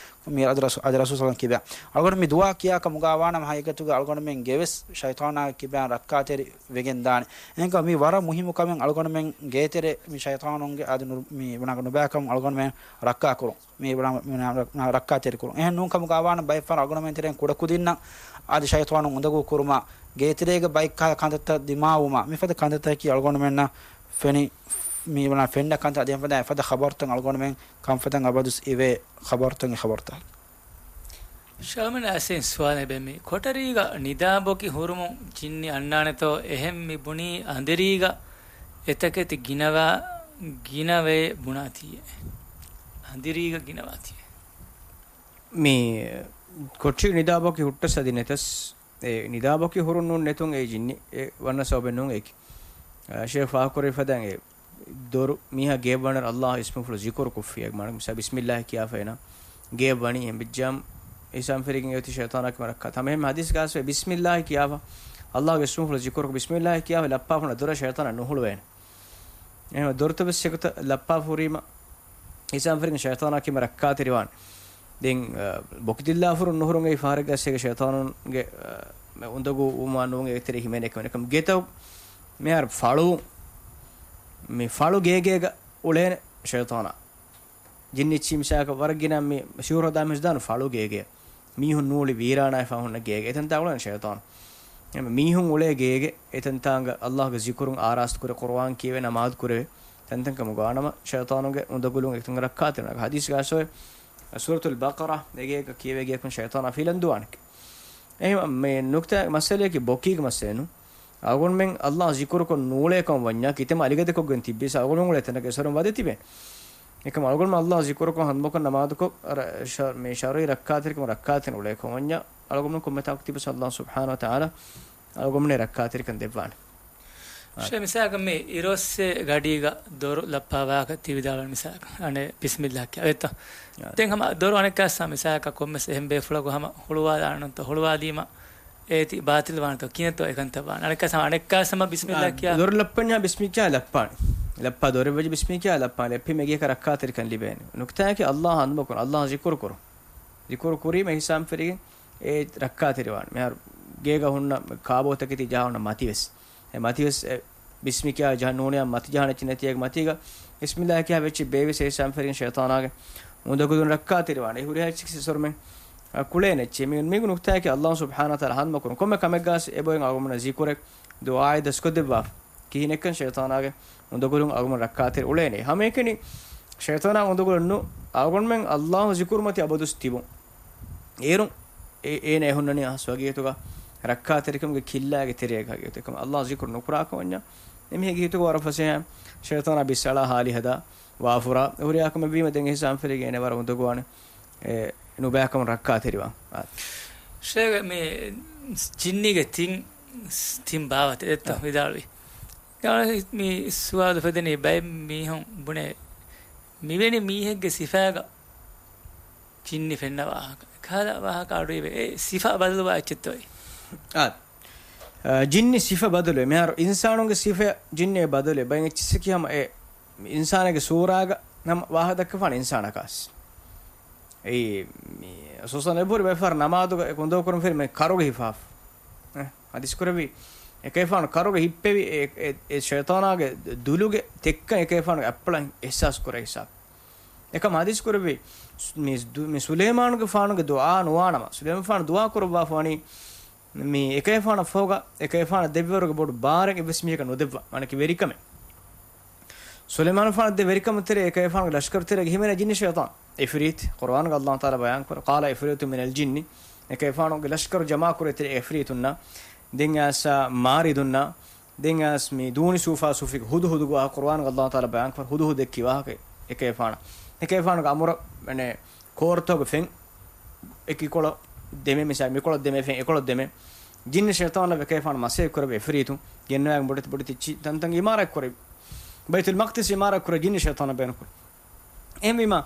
މި އަދި ރަސޫ-، އަދި ރަސޫލު ޞައްލައްލާހު ޢަލައިހި ވަސައްލަމް ކިބައިން. އަޅުގަނޑު މި ދުޢާ ކިޔާ ކަމުގަ ވާނަމަ ހަގީގަތުގަ އަޅުގަނޑުމެން ގެވެސް ޝައިޠާނާ ކިބައިން ރައްކާތެރި ވެގެން ދާނެ. އެހެންކަމުން މީ ވަރަށް މުހިއްމު ކަމެއް އަޅުގަނޑުމެން ގޭތެރެ މި ޝައިޠާނުންގެ އަދި ނު-، މި ބުނާކަށް ނުބައިކަމުން އަޅުގަނޑުމެން ރައްކާ ކުރުން. މި ބުނާ-، މި ރައްކާތެރި ކުރުން. އެހެން ނޫން ކަމުގަ ވާނަމަ ބައެއް ފަހަރު އަޅުގަނޑުމެން ތެރެއިން ކުޑަކުދިންނަށް އަދި ޝައިޠާނު އުނދަގޫ ކުރުމަށް ގޭތެރޭގަ ބައެއް ކަ-، ކަންތައްތައް ދިމާވުމަށް މިފަދަ ކަންތައްތަކަކީ އަޅުގަނޑުމެންނަށް ފެނި، މި ބުނާ ފެންނަ ކަންތައް އަދި އެފަދަ އެފަދަ ޚަބަރުތައް އަޅުގަނޑުމެން ކަންފަތަށް އަބަދުސް އިވޭ ޚަބަރުތައް އެ ޚަބަރުތައް. ޝައުމިން އައިސް ސުވާލެއް އެބަ މި ކޮޓަރީގަ ނިދާބޮކި ހުރުމުން ޖިންނި އަންނާނެތޯ އެހެން މި ބުނީ އަނދިރީގަ އެތަކެތި ގިނަވާ، ގިނަވޭ ބުނާތީއޭ. އަނދިރީގަ ގިނަވާތީއޭ. މި ކޮޓަރީ ނިދާބޮކި ހުއްޓަސް އަދި ނެތަސް، އެ ނިދާބޮކި ހުރުން ނޫން ނެތުން އެ ޖިންނި އެ ވަންނަ ސަބަބެއް ނޫން އެކި. އަ، ޝޭޚް ފާހަގަކުރެއްވި ފަދައިން އެ ދޮރު މީހާ ގެޔަށް ވަންނައިރު އައްލާހު އިސްމުފުޅު ޒިކުރު ކޮށްފި. އެ މާނަ މިސާ ބިސްމިއްލާހި ކިޔާފަ އޭނަ ގެޔަށް ވަނީ އެހެން ވެއްޖާމަ އިސާން ފެރިގެން އެއޮތީ ޝައިޠާނާ ކިބައިން ރައްކާތެރި. ހަމަ އެހެން ހަދީސްގައި ވެސް ބިސްމިއްލާހި ކިޔާފަ، އައްލާހުގެ އިސްމުފުޅު ޒިކުރު ކޮށް ބިސްމިއްލާހި ކިޔާފަ ލައްޕާފަ ހުންނަ ދޮރަށް ޝައިޠާނާ ނުހުޅުވޭނެ. އެހެން ދޮރުތައް ވެސް އެގޮތަށް ލައްޕާފަ ހުރީމަ އިސާން ފެރިގެން ޝައިޠާނާ ކިބައިން ރައްކާތެރިވާނެ. ދެން، އަ، ބޮކިދިއްލާފަ ހުރުން ނުހުރުން އެއީ ފަހަރެއްގަ އެއްޗެއް ޝައިޠާނުންގެ، އަ، އުނދަގޫ ވުމާ ނޫން އެތެރެ ހިމެނޭ ކަމެއް. އެކަމް ގެތައް މިހާރު ފަޅު، މި ފަޅު ގޭގޭގަ އުޅޭނެ ޝައިޠާނާ. ޖިންނިއްޗި މިސާލަކަށް ވަރަށް ގިނަ މި ޝުހުރަތް ދާ މިސްދާނު ފަޅު ގޭގޭ. މީހުން ނޫޅި ވީރާނާއެއް ފަހުން ހުންނަ ގޭގެ. އެތަންތާ އުޅޭނެ ޝައިޠާނު. އެހެން މީހުން އުޅޭ ގޭގެ އެތަންތާނގަ އައްލާހުގެ ޒިކުރުން އާރާސްތު ކުރޭ، ޤުރުއާން ކިޔެވޭ، ނަމާދު ކުރެވޭ. ތަންތަން ކަމުގަ ވާނަމަ ޝައިޠާނުގެ އުނދަގުލުން އެތަން ރައްކާތެރި. ހަދީސްގައި އައިސްފަވޭ، ސޫރަތުލް ބަޤަރާ އެގޭގަ ކިޔެވޭ ގެޔަކުން ޝައިޠާނާ ފިލަން ދުވާނެ. އެހެން މި ނުކްތާ މައްސަލަޔަކީ ބޮކީގެ މައްސަލަ ނޫން. އަޅުގަނޑުމެން އައްލާހު ޒިކުރުކޮށް ނޫޅޭ ކަމަށް ވަންޏާ ކިތަންމެ އަލިގަދަކޮށްގެން ތިއްބީސް އަޅުގަނޑުމެން އުޅޭ ތަނަކަށް އެސޮރުން ވަދެ ތިބޭނެ. އެކަމް އަޅުގަނޑުމެން އައްލާހު ޒިކުރުކޮށް ހަނދުމަކޮށް ނަމާދުކޮށް، ޝަ-، މި ޝަރުޢީ ރައްކާތެރިކަމަށް ރައްކާތެރި އުޅޭ ކަމަށް ވަންޏާ އަޅުގަނޑު ކޮންމެ ތާކު ތިބަސް އަﷲ ސުބްޙާނަހޫ ވަތަޢާލާ އަޅުގަނޑު ރައްކާތެރިކަން ދެއްވާނެ. ޝޭ، މިސާލަކަށް މި އިރޮއްސެ ގަޑީގަ ދޮރު ލައްޕާ ވާހަކަ ތި ވިދާޅުވި މިސާލަކަށް، އަނެއް ބިސްމިއްލާ ކިޔާ އެތަ؟ އާ. ދެން ހަމަ ދޮރު އަނެއްކާސް މިސާލަކަށް ކޮންމެސް އެހެން ބޭފުޅަކު ހަމަ ހުޅުވާލާނަންތޯ، ހުޅުވާލީމަ އޭތި ބާތިލް ވާނެތޯ ކިނެތޯ އެކަންތައް ވާނެ. އަނެއްކާސް ހަމަ އަނެއްކާސް ހަމަ ބިސްމިއްލާ އާ، ކިޔާ. ދޮރު ލައްޕަންޏާ ބިސްމި ކިޔާ ލައްޕާނެ. ލައްޕާ ދޮރެއް ވެއްޖެ ބިސްމި ކިޔާ ލައްޕާނެ. ލެއްޕީމަ އެގޭކަށް ރައްކާތެރިކަން ލިބޭނެ. ނުކުތާއަކީ އަﷲ ހަނދުމަކުރުން، އަﷲ ޒިކުރު ކުރުން. ޒިކުރު ކުރީމަ އެހިސާބުން ފެށިގެން އެ ރައްކާތެރިވާނެ. މިހާރު ގޭގަ ހުންނަ ކާބޯތަކެތި ޖަހާ ހުންނަ މަތިވެސް. އެ މަތިވެސް އެ ބިސްމި ކިޔާ ޖަހަން ނޫނިއްޔާ މަތި ޖަހާނެ އެއްޗެއް ނެތިއެއް މަތީގަ ބިސްމިއްލާހި ކިޔާ ވެއްޗެއް ބޭއްވިސް އެހިސާބުން ފެށިގެން ޝައިޠާނާގެ އުނދަގުލުން ރައްކާތެރިވާނެ. އެ ހުރިހާ އެއްޗެއް ސޮރުމެން އަ، ކުޅޭނެ އެއްޗެއް. މި، މީގެ ނުކުތާއަކީ އަﷲ ސުބްޙާނަހޫ ވަތަޢާލާ ހަނދުމަކުރުން. ކޮންމެ ކަމެއްގަސް އެބައޮތް އަޅުގަނޑުމެންނަށް ޒިކުރެއް ދުޢާއެއް ދަސްކޮށްދެއްވާ. ކިހިނެއްކަން ޝައިޠާނާގެ އުނދަގުލުން އަޅުގަނޑު ރައްކާތެރި އުޅޭނެ. ހަމައެކަނި ޝައިޠާނާ އުނދަގުލުން ނު، އަޅުގަނޑުމެން އަﷲ ޒިކުރު މަތި އަބަދުސް ތިބުން. އޭރުން އޭ، އޭނަ އެހުންނަނީ އަހަސް ވަގީތުގަ ރައްކާތެރިކަމުގެ ކިއްލާގެ ތެރޭގަ ހަގީގަތު. އެކަމަ އަﷲ ޒިކުރު ނުކުރާކަމަށްޏާ އެމީހެއްގެ ހިތުގަ ވަރަށް ފަސޭހަ ޝައިޠާނާ ބިސްއަޅާ ހާލި ހަދާ ވާފުރާ. އެހުރިހާ ކަމެއް ވީމަ ދެން އެހިސާބުން ފެށިގެން އޭނަ ވަރަށް އުނދަގޫވާނެ. އެ، ނުބައިކަމުން ރައްކާތެރިވާން. އާ. ޝޭގެ މި ޖިންނީގެ ތިން، ތިން ބާވަތެއް އެއްތަ އާ. ވިދާޅުވި. މި ސުވާލު ފެދެނީ ބައެއް މީހުން ބުނޭ މިވެނި މީހެއްގެ ސިފާގަ ޖިންނި ފެންނަ ވާހަކަ. ކަހަލަ ވާހަކަ އަޑުއިވޭ. އެ ސިފަ ބަދަލުވާ އެއްޗެއްތޯއި؟ އާ. އާ، ޖިންނި ސިފަ ބަދަލުވޭ. މިހާރު އިންސާނުންގެ ސިފަ ޖިންނި ބަދަލުވޭ. ބައެއް އެއްޗިއްސަކީ ހަމަ އެ އިންސާނެއްގެ ސޫރާގަ ނަމަ ވާހަކަ ދައްކަފާނެ އިންސާނަކާސް. އެއީ، މި ސުސަން އެބުރި ބައެއްފަހަރު ނަމާދުގަ އެ ކުނދޯ ކުރުން ފެރި މެ ކަރުގެ ހިފާފު. އެ، ހަދީސް ކުރެއްވި އެކޭފާނު ކަރުގެ ހިއްޕެވި އެ، އެ، އެ ޝައިޠާނާގެ ދުލުގެ ތެއްކަން އެކޭފާނުގެ އަތްޕުޅަށް އިޙްސާސް ކުރޭ ހިސާބު. އެކަމް ހަދީސް ކުރެއްވި ސު-، މި ދު-، މި ސުލައިމާނުގެފާނުގެ ދުޢާ ނުވާނަމަ، ސުލައިމާނު ދުޢާ ކުރައްވާފަ ވަނީ މި އެކޭފާނަށް ފަހުގަ އެކޭފާނަށް ދެއްވޭވަރުގެ ބޮޑު ބާރެއް އެއްވެސް މީހަކަށް ނުދެއްވާ. މާނަކީ ވެރިކަމެއް. ސުލައިމާނުފާނަށް ދޭ ވެރިކަމު ތެރޭ އެކޭފާނުގެ ލަޝްކަރު ތެރޭގަ ހިމެނޭ ޖިންނި ޝައިޠާން. އިފްރީތު، ޤުރުއާނުގަ އަﷲ ތަޢާލާ ބަޔާން ކުރޭ، قال عفريت من الجن، އެކޭފާނުގެ ލަޝްކަރު ޖަމާކުރޭ ތެރޭ އިފްރީތުންނާ، ދެން އައިސް މާރިދުންނާ، ދެން އައިސް މި ދޫނި ސޫފާސޫފިގެ ހުދުހުދުގެ ވާހަކަ ޤުރުއާނުގަ އަﷲ ތަޢާލާ ބަޔާން ކުރޭ، ހުދުހުދެއް ކީ ވާހަކަ އެކޭފާނަށް. އެކޭފާނުގެ އަމުރަށް، މަނެ، ކޯރުތަކުގެ ފެން އެކިކޮޅަށް ދެމޭ، މިސާލް މިކޮޅަށް ދެމޭ ފެން އެކޮޅަށް ދެމޭ. ޖިންނި ޝައިޠާން އެކޭފާނު މަސައްކަތް ކުރެއްވި އިފްރީތު ގެންނަވާގެން ބޮޑެތި ބޮޑެތި ޗި-، ތަންތަން އިމާރާތް ކުރެއްވި. ބައިތުލް މަޤްދިސް އިމާރާތް ކުރެއްވި ޖިންނި ޝައިޠާން ބޭނުން ކުރެއްވި. އެހެންވީމަ،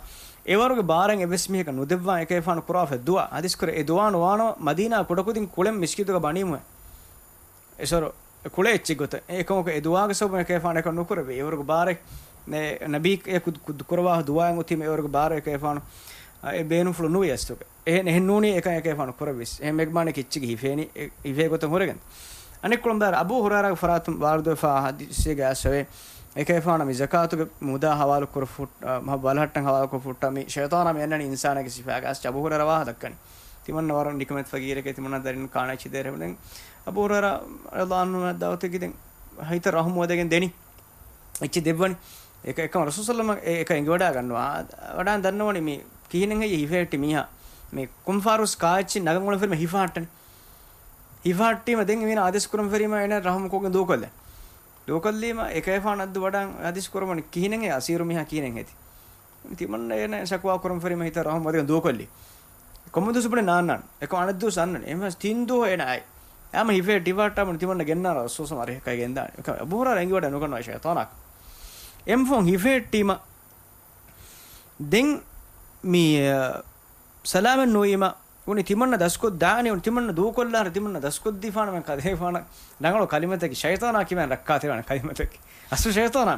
އެވަރުގެ ބާރެއް އެއްވެސް މީހަކަށް ނުދެއްވާ އެކޭފާނު ކުރާފަ ދުޢާ ހަދީސް ކުރޭ، އެ ދުޢާ ނުވާނަމަ މަދީނާ ކުޑަކުދިން ކުޅެން މިސްކިތުގަ ބަނީމު. އެސޮރު، އެ ކުޅޭ އެއްޗެއް ގޮތަށް. އެކަމަކު އެ ދުޢާގެ ސަބަބުން އެކޭފާނު އެކަން ނުކުރެއްވި. އެވަރުގެ ބާރެއް، އެ، ނަބީ އެ ކު-، ކު-، ކުރަވާ ދުޢާއެއް އޮތީމަ އެވަރުގެ ބާރެއް އެކޭފާނު، އަ، އެ ބޭނުންފުޅު ނުވި އަސްތުގެ. އެހެން، އެހެން ނޫނީ އެކަން އެކޭފާނު ކުރެއްވިސް. އެހެން މެގްމާނެ ކެއްޗެއްގެ ހިފޭނީ، އެ، ހިފޭ ގޮތަށް ހުރެގެން. އަނެއްކޮޅުން ބާރަށް އަބޫ ހުރައިރާގެ ފަރާތުން ވާރިދުވެފާ ހަދީސެއްގަ އައިސްފަވޭ. އެކޭފާނަށް މި ޒަކާތުގެ މުދާ ހަވާލު ކުރަ ފުއް-، އަ، މަ-، ބަލަހައްޓަން ހަވާލު ކުރ ފުއްޓާ މި ޝައިޠާނާ މި އަންނަނީ އިންސާނެއްގެ ސިފާގަ އައިސް އަބޫ ހުރައިރާ ވާހަ ދައްކަނީ. ތިމަންނަ ވަރަށް ނިކަމެތި ފަގީރެކޭ ތިމަންނަ ދަރިން ކާނާ އެއްޗި ދޭރެ ހުންނެން. އަބޫ ހުރައިރާ ރަޟިޔަﷲ ޢަންހު ދަޢުވަތެއްގެ ދެން ހިތަށް ރަޙުމް ވަދެގެން ދެނީ. އެއްޗެއް ދެއްވަނީ. އެކަ-، އެކަމަ ރަސޫލު ޞައްލަﷲު ޢަލައިހި ވަސައްލަމަ އެ-، އެކަ އެނގިވަޑާ ގަންނަވާ. ވަޑާން ދަންނަވަނީ މި ކިހިނެއް ހެއްޔޭ ހިފޭ ހެއްޓި މީހާ. މި ކުންފާރުސް ކާއެއްޗެއް ނަގަން އުޅުން ފެރިމަ ހިފަހައްޓަނީ. ހިފަހައްޓީމަ ދެން އެމީނާ އާދޭސް ކުރަން ފެރީމަ އޭނަ ރަޙުމް ކޮށްގެން ދޫކޮށްލަން. ދޫކޮށްލީމަ އެކައިފާނަށް ވަޑާން އާދޭސް ކުރަމުން ކިހިނެއް ހެއްޔޭ އަސީރު މީހާ ކިހިނެއް ހެދި. ތިމަންނަ އޭނަ ޝަކުވާ ކުރަން ފެރީމަ ހިތަށް ރަޙުމް ވަދެގެން ދޫކޮށްލީ. ކޮންމެ ދުވަސް ބުނެ ނާންނާނެ. އެކަމަ އަނެއް ދުވަސް އަންނަނީ. އެހެންވެސް ތިން ދުވަހު އޭނަ އައި. ހަމަ ހިފޭ ޓިވާޓާމުން ތިމަންނަ ގެންނާ ރަސޫލު ޞައްލަﷲު ޢަލައިހި ވަސައްލަމަ އަރިހަކައި ގެންދާނެ. އެކަމަ އަބޫ ހުރައިރާ އެނގިވަޑައި ނުގަންނަވާ ޝައިޠާނާ. އެމްފޯން ހިފޭ ޓީމަ ދެން މި، އަ، ސަލާމަތް ނުވީމަ އުނި ތިމަންނަ ދަސްކޮށް ދާނީ، އުނި ތިމަންނަ ދޫކޮށްލާ ތިމަންނަ ދަސްކޮށްދީފާނަމަ ކަލޭފާނަ ރަނގަޅު ކަލިމަތަކީ ޝައިޠާނާ ކިބައިން ރައްކާތެރިވާނެ ކަލިމަތަކީ. އަސްލު ޝައިޠާނާ.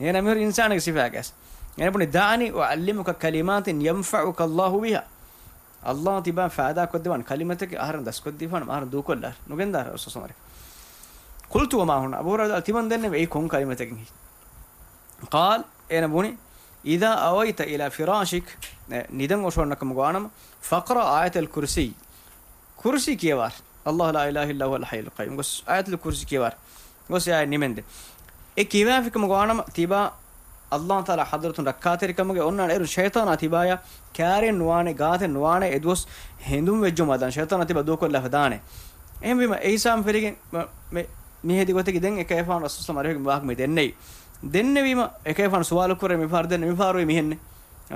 އޭނަ މިހުރި އިންސާނެއްގެ ސިފާގަސް. އޭނަ ބުނި ދާނީ، "أعلمك كلمات ينفعك الله بها." އަﷲ ތިބާ ފާއިދާ ކޮށްދެވާނެ ކަލިމަތަކީ އަހަރެން ދަސްކޮށްދީފާނަމަ އަހަރެން ދޫކޮށްލާ. ނުގެންދާ ރަސޫލު މަރި. قلت وما هن. އަބޫ ހުރައިރާ ތިމަން ދެންނެވި އެއީ ކޮން ކަލިމަތަކެއް ހި. قال، އޭނަ ބުނި، "إذا أويت إلى فراشك، ނިދަން އޮށޯންނަކަމުގަ ވާނަމަ، فاقرأ آية الكرسي، ކުރުސީ ކިޔަވާށި. الله لا إله إلا هو الحي القيوم." ގޮސް އާޔަތުލް ކުރުސީ ކިޔަވާށި. ގޮސް އާޔަތް ނިމެންދެ. އެ ކިޔަވާފިކަމުގަ ވާނަމަ، ތިބާ އަﷲ ތަޢާލާ ޙަޟްރަތުން ރައްކާތެރިކަމުގެ އޮންނާނެ އޭރުން ޝައިޠާނާ ތިބާޔާ ކާރިއެއް ނުވާނެ، ގާތެއް ނުވާނެ، އެ ދުވަސް ހެނދުން ވެއްޖުމާ ދާން ޝައިޠާނާ ތިބާ ދޫކޮށްލާފަ ދާނެ. އެހެންވީމަ، އެ ހިސާބުން ފެށިގެން މަ-، މެ-، މި ހެދި ގޮތަކީ ދެން އެކައިފާނު ރަސޫލު މަރިހުގެ ވާހަކަ މި ދެންނެވި. ދެންނެވީމަ، އެކައިފާނު ސުވާލު ކުރޭ މިފަހަރު ދެން މިފަހަރު މިހެންނެ.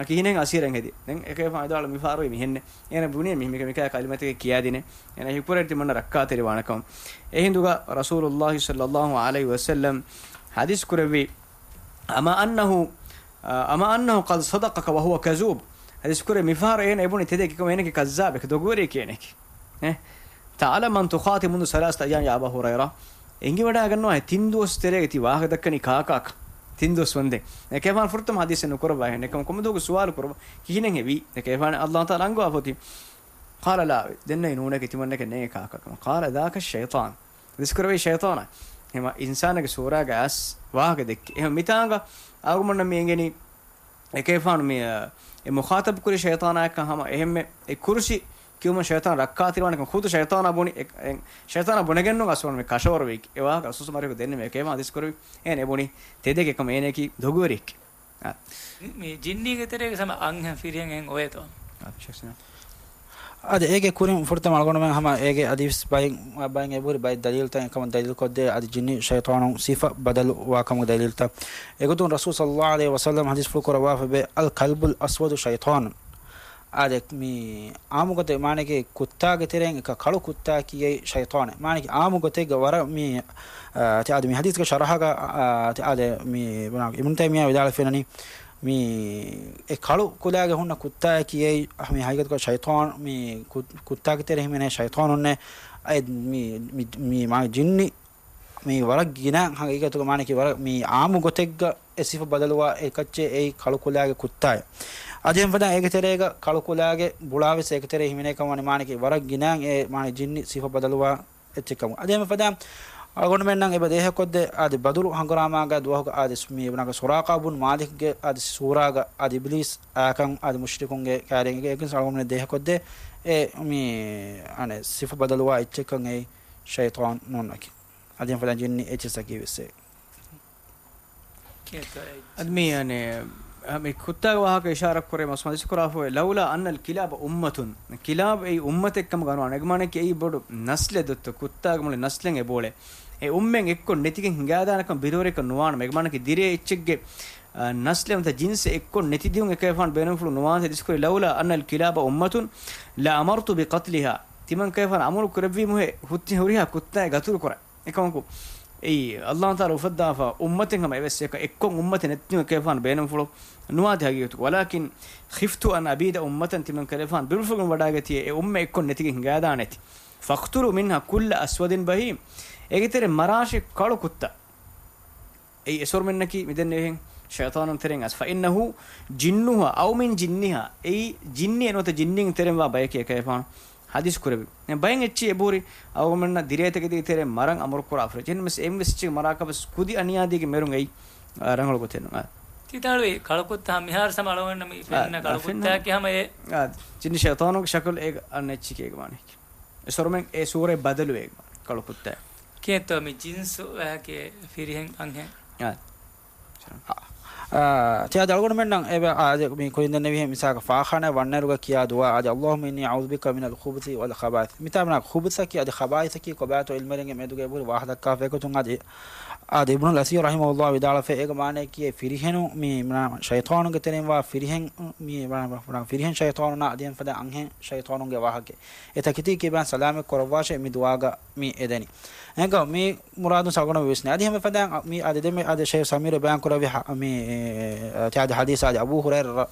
ކިހިނެއް އަސީރެއް ހެދި. ދެން އެކަލޭގެފާނު އެދުވަހު މި ފާރުވީ މިހެންނެއް. އޭނަ ބުނި މި، މި، މިކަހަލަ ކަލިމަތަކެއް ކިޔާދިނެއް. އޭނަ ހީކުރެއްވި ތިމަންނަ ރައްކާތެރިވާނެކަމަށް. އެހިނދުގަ ރަސޫލުﷲ ޞައްލަﷲ ޢަލައިހި ވަސައްލަމް ޙަދީޘް ކުރެއްވި، "أما أنه، أما أنه قد صدقك وهو كذوب." ޙަދީޘް ކުރެއްވި މިފަހަރު އޭނަ އެބުނި ތެދެއް ކަމަށް، އޭނަކީ ކައްޒާބެކޭ، ދޮގުވެރިއެކޭ އޭނަކީ. އެ؟ "تعلم من تخاطب منذ ثلاثة أيام يا أبا هريرة؟" އެނގިވަޑައިގަންނަވާ ތިން ދުވަސް ތެރޭގަ ތި ވާހަކަ ދައްކަނީ ކާކާކަށް؟ ތިން ދުވަސް ވަންދެން. އެކަލޭގެފާނު ފުރަތަމަ ޙަދީޘެއް ނުކުރައްވާ ހެން. އެކަމަކު ކޮންމެ ދުވަހަކު ސުވާލު ކުރައްވާ ކިހިނެއް ހެވީ؟ އެކަލޭގެފާނު ﷲ ތަޢާލާ އަންގަވާފަ އޮތީ. قال لا، ދެންނެވި ނޫނެކޭ، ތިމަންނަކަށް ނޭނގެ ކާކާ ކަމަށް. قال ذاك الشيطان. ޙަދީޘް ކުރެއްވީ ޝައިޠާނާ. ހަމަ އިންސާނެއްގެ ސޫރާގަ އައިސް ވާހަކަ ދެއްކި. އެހެން މިތާނގަ އަޅުގަނޑުމެންނަށް މި އެނގެނީ އެކަލޭގެފާނު މި، އެ މުޚާޠަބު ކުރި ޝައިޠާނާއެއްކަން. ހަމަ އެހެންމެ އެ ކުރުސި ކިޔުމަށް ޝައިޠާން ރައްކާތެރިވާނެކަން ޚުދު ޝައިޠާނާ ބުނި. އެ، އެ ޝައިޠާނާ ބުނެގެން ނޫން އަސްލު މި ކަށަވަރު ވީކީ. އެ ވާހަކަ ރަސޫލު މަރިކު ދެންނެވި. އެކަލޭގެފާނު ޙަދީޘް ކުރެއްވި އޭނަ އެބުނި ތެދެއް ކަމަށް، އޭނައަކީ ދޮގުވެރިއެކޭ. އާ. މި، މި ޖިންނީގެ ތެރޭގަ ހަމަ އަންހެން ފިރިހެން އެހެން އޮވޭތޯ؟ އާ، ޝައިޚް ސިނާ. އަދި އޭގެ ކުރިން ފުރަތަމަ އަޅުގަނޑުމެން ހަމަ އޭގެ އަދިވެސް ބައެއް، ބައެއް އެބުރި ބައެއް ދަލީލުތައް އެކަމަށް ދަލީލުކޮށްދޭ. އަދި ޖިންނި ޝައިޠާނު ސިފަ ބަދަލުވާކަމުގެ ދަލީލުތައް. އެގޮތުން ރަސޫލު ޞައްލަﷲ ޢަލައިހި ވަސައްލަމް ޙަދީޘްފުޅު ކުރައްވާފައިވޭ، الكلب الأسود شيطان. އާދެ، މި އާއްމުގޮތެއް މާނައަކީ ކުއްތާގެ ތެރެއިން އެކަ ކަޅު ކުއްތާއަކީ ޝައިޠާނެއް. މާނައަކީ އާއްމުގޮތެއްގަ ވަރަށް މި، އާ، ތި އާދެ މި ޙަދީޘްގެ ޝަރަޙަގަ، އާ، ތި އާދެ މި އިބްނު ތައިމިއްޔާ ވިދާޅުވެފައިވަނީ، މި އެ ކަޅު ކުލާގެ ހުންނަ ކުއްތާއަކީ އެއީ މި ހަގީގަތުގަ ޝައިޠާން، މި ކު-، ކުއްތާގެ ތެރޭ ހިމެނޭ ޝައިޠާނުންނޭ. އައި މި، މި، މި މާ ޖިންނި މި ވަރަށް ގިނަ ހަގީގަތުގަ މާނައަކީ ވަރަށް މި އާއްމު ގޮތެއްގަ އެ ސިފަ ބަދަލުވާ އެކައްޗެއް އެއީ ކަޅު ކުލާގެ ކުއްތާއެއް. އަދި ހަމަ ފަދައިން އޭގެ ތެރޭގަ ކަޅު ކުލާގެ ބުޅާވެސް އޭގެ ތެރޭ ހިމެނޭ ކަމަށް ވަނީ މާނައަކީ ވަރަށް ގިނައިން އެ މާނަ ޖިންނި ސިފަ ބަދަލުވާ އެއްޗެއް ކަމަށް. އަދި ހަމަ ފަދައިން އަޅުގަނޑުމެންނަށް އެބަ ދޭހަކޮށްދޭ އަދި ބަދުރު ހަނގުރާމާގަ ދުވަހުގަ އަދި މި ވަނަކަ ސުރާޤާ ބުން މާލިކްގެ އަދި ސޫރާގަ އަދި އިބްލީސް އާކަން އަދި މުޝްރިކުންގެ ކާރިން އެކި އެކިސް އަޅުގަނޑުމެން ދޭހަކޮށްދޭ އެ މި އަނެއް ސިފަ ބަދަލުވާ އެއްޗެއްކަން އެއީ ޝައިޠާން ނޫން އަކީ. އަދި ފަދަ ޖިންނި އެއްޗެއްސަކީ ވެސް އެ. އަދި މި އަނެ، މި ކުއްތާގެ ވާހަކަ އިޝާރަތް ކުރޭ މަސް މަދިސް ކުރާފައި، "لولا أن الكلاب أمة." ކިލާބު އެއީ އުއްމަތެއް ކަމުގަ ނުވާނެ. އެގެ މާނައަކީ އެއީ ބޮޑު ނަސްލެއް ދޮއްތޯ، ކުއްތާގެ މުޅި ނަސްލެއް އެބޯޅެ. އެ އުއްމެން އެއްކޮށް ނެތިގެން ހިނގާދާނެކަން ބިރުވެރިކަން ނުވާނަމަ. އެގެ މާނައަކީ ދިރޭ އެއްޗެއްގެ، އަ، ނަސްލެއް ނުވަތަ ޖިންސެއް އެއްކޮށް ނެތިދިޔުން އެކަލޭގެފާނު ބޭނުންފުޅު ނުވާނެ. ޙަދީޘް ކުރި، "لولا أن الكلاب أمة لأمرت بقتلها." ތިމަން ކަލޭގެފާނު އަމުރު ކުރެއްވީމުހޭ ހުއްތި ހުރިހާ ކުއްތާއެއް ގަތުލު ކުރަން. އެކަމަކު، އެއީ ﷲ ތަޢާލާ އުފައްދާފަ އުއްމަތެއް ހަމަ އެވެސް އެކަ އެއްކޮށް އުއްމަތެއް ނެތި ކަލޭގެފާނު ބޭނުންފުޅު ނުވާތީ ހަގީގަތުގަ. "ولكن خفت أن أبيد أمة." ތިމަން ކަލޭގެފާނު ބިރުވެފަގެން ވަޑައިގަތީ އެ އުއްމަތް އެއްކޮށް ނެތިގެން ހިނގާދާނެތީ. "فاقتلوا منها كل أسود بهيم." އޭގެ ތެރެ މަރާށޭ ކަޅު ކުއްތާ. އެއީ އެސޮރުމެންނަކީ މިދެންނެވިހެން ޝައިޠާނުން ތެރެއިން އަސް. "فإنه جنها أو من جنها." އެއީ ޖިންނިއެއް ނުވަތަ ޖިންނީން ތެރެއިން ވާ ބަޔެކޭ ކަލޭގެފާނު ޙަދީޘް ކުރެއްވި. ބައެއް އެއްޗިހި އެބުރި އަޅުގަނޑުމެންނަށް ދިރޭތަކެތީގެ ތެރެއިން މަރަން އަމުރު ކުރާފަ. ޖެހެން ވެސް އެއްވެސް އެއްޗެއްގެ މަރާކަށް ވެސް ކުދި އަނިޔާދީގެ މެރުން އެއީ، އާ، ރަނގަޅު ގޮތެއް ނޫން. އާ. ތި ދާޅުވީ ކަޅު ކުއްތާ މިހާރު ސަމަ އަޅުގަނޑަށް މި އާ، ފެންނަ އާ، ކަޅު ފެންނަ. ކުއްތާއަކީ ހަމަ އެ. އާ، ޖިންނި ޝައިޠާނުގެ ޝަކުލު އޭގެ އަންނަ އެއްޗެކޭ އޭގެ މާނައަކީ. އެ ސޮރުމެން އެ ސޫރަތް ބަދަލުވޭ ކަޅު ކުއްތާ. ކިއެއްތޯ މި ޖިންސު ވާހަކަ ފިރިހެން އަންހެން؟ އާ. އާ، ތި އާދެ އަޅުގަނޑުމެންނަށް އެބަ، އާދެ މި ކުރިން ދެންނެވިހެން މިސާލަކަށް ފާޚާނާ ވަންނައިރުގަ ކިޔާ ދުޢާ އާދެ، "اللهم إني أعوذ بِكَ مِنَ الْخُبُثِ وَالْخَبَائِثِ." މިތާ ބުނާ ޚުބުސަކީ އަދި ޚަބާއިސަކީ ކޮބާތޯ ޢިލްމުވެރިންގެ މެދުގަ އެބުރި ވާހަކަ ދައްކާފަ އެގޮތުން އާދެ، އާދެ އިބްނުލް އަސީރު ރަޙިމަހުﷲ ވިދާޅުވެފަ އޭގެ މާނައަކީ އެ ފިރިހެނު މި، މި ޝައިޠާނުގެ ތެރެއިން ވާ ފިރިހެން މި، މި، ފިރިހެން ޝައިޠާނުންނާ އަދި ފަދަ އަންހެން ޝައިޠާނުންގެ ވާހަކަ. އެ ތަކެތީ ކިބައިން ސަލާމަތް ކުރައްވާށޭ މި ދުޢާގަ މި އެދެނީ. އެހެންކަމުން މި މުރާދުން ސަޅުގަނޑަށް ވިސްނޭ. އަދި ހަމަ ފަދައިން މި އަދި ދެންމެ އަދި ޝޭޚް ސަމީރު ބަޔާން ކުރެއްވި ހަ-، މި، އެ، ތި އާދެ ޙަދީޘް އާދެ އަބޫ ހުރައިރާ ރ-،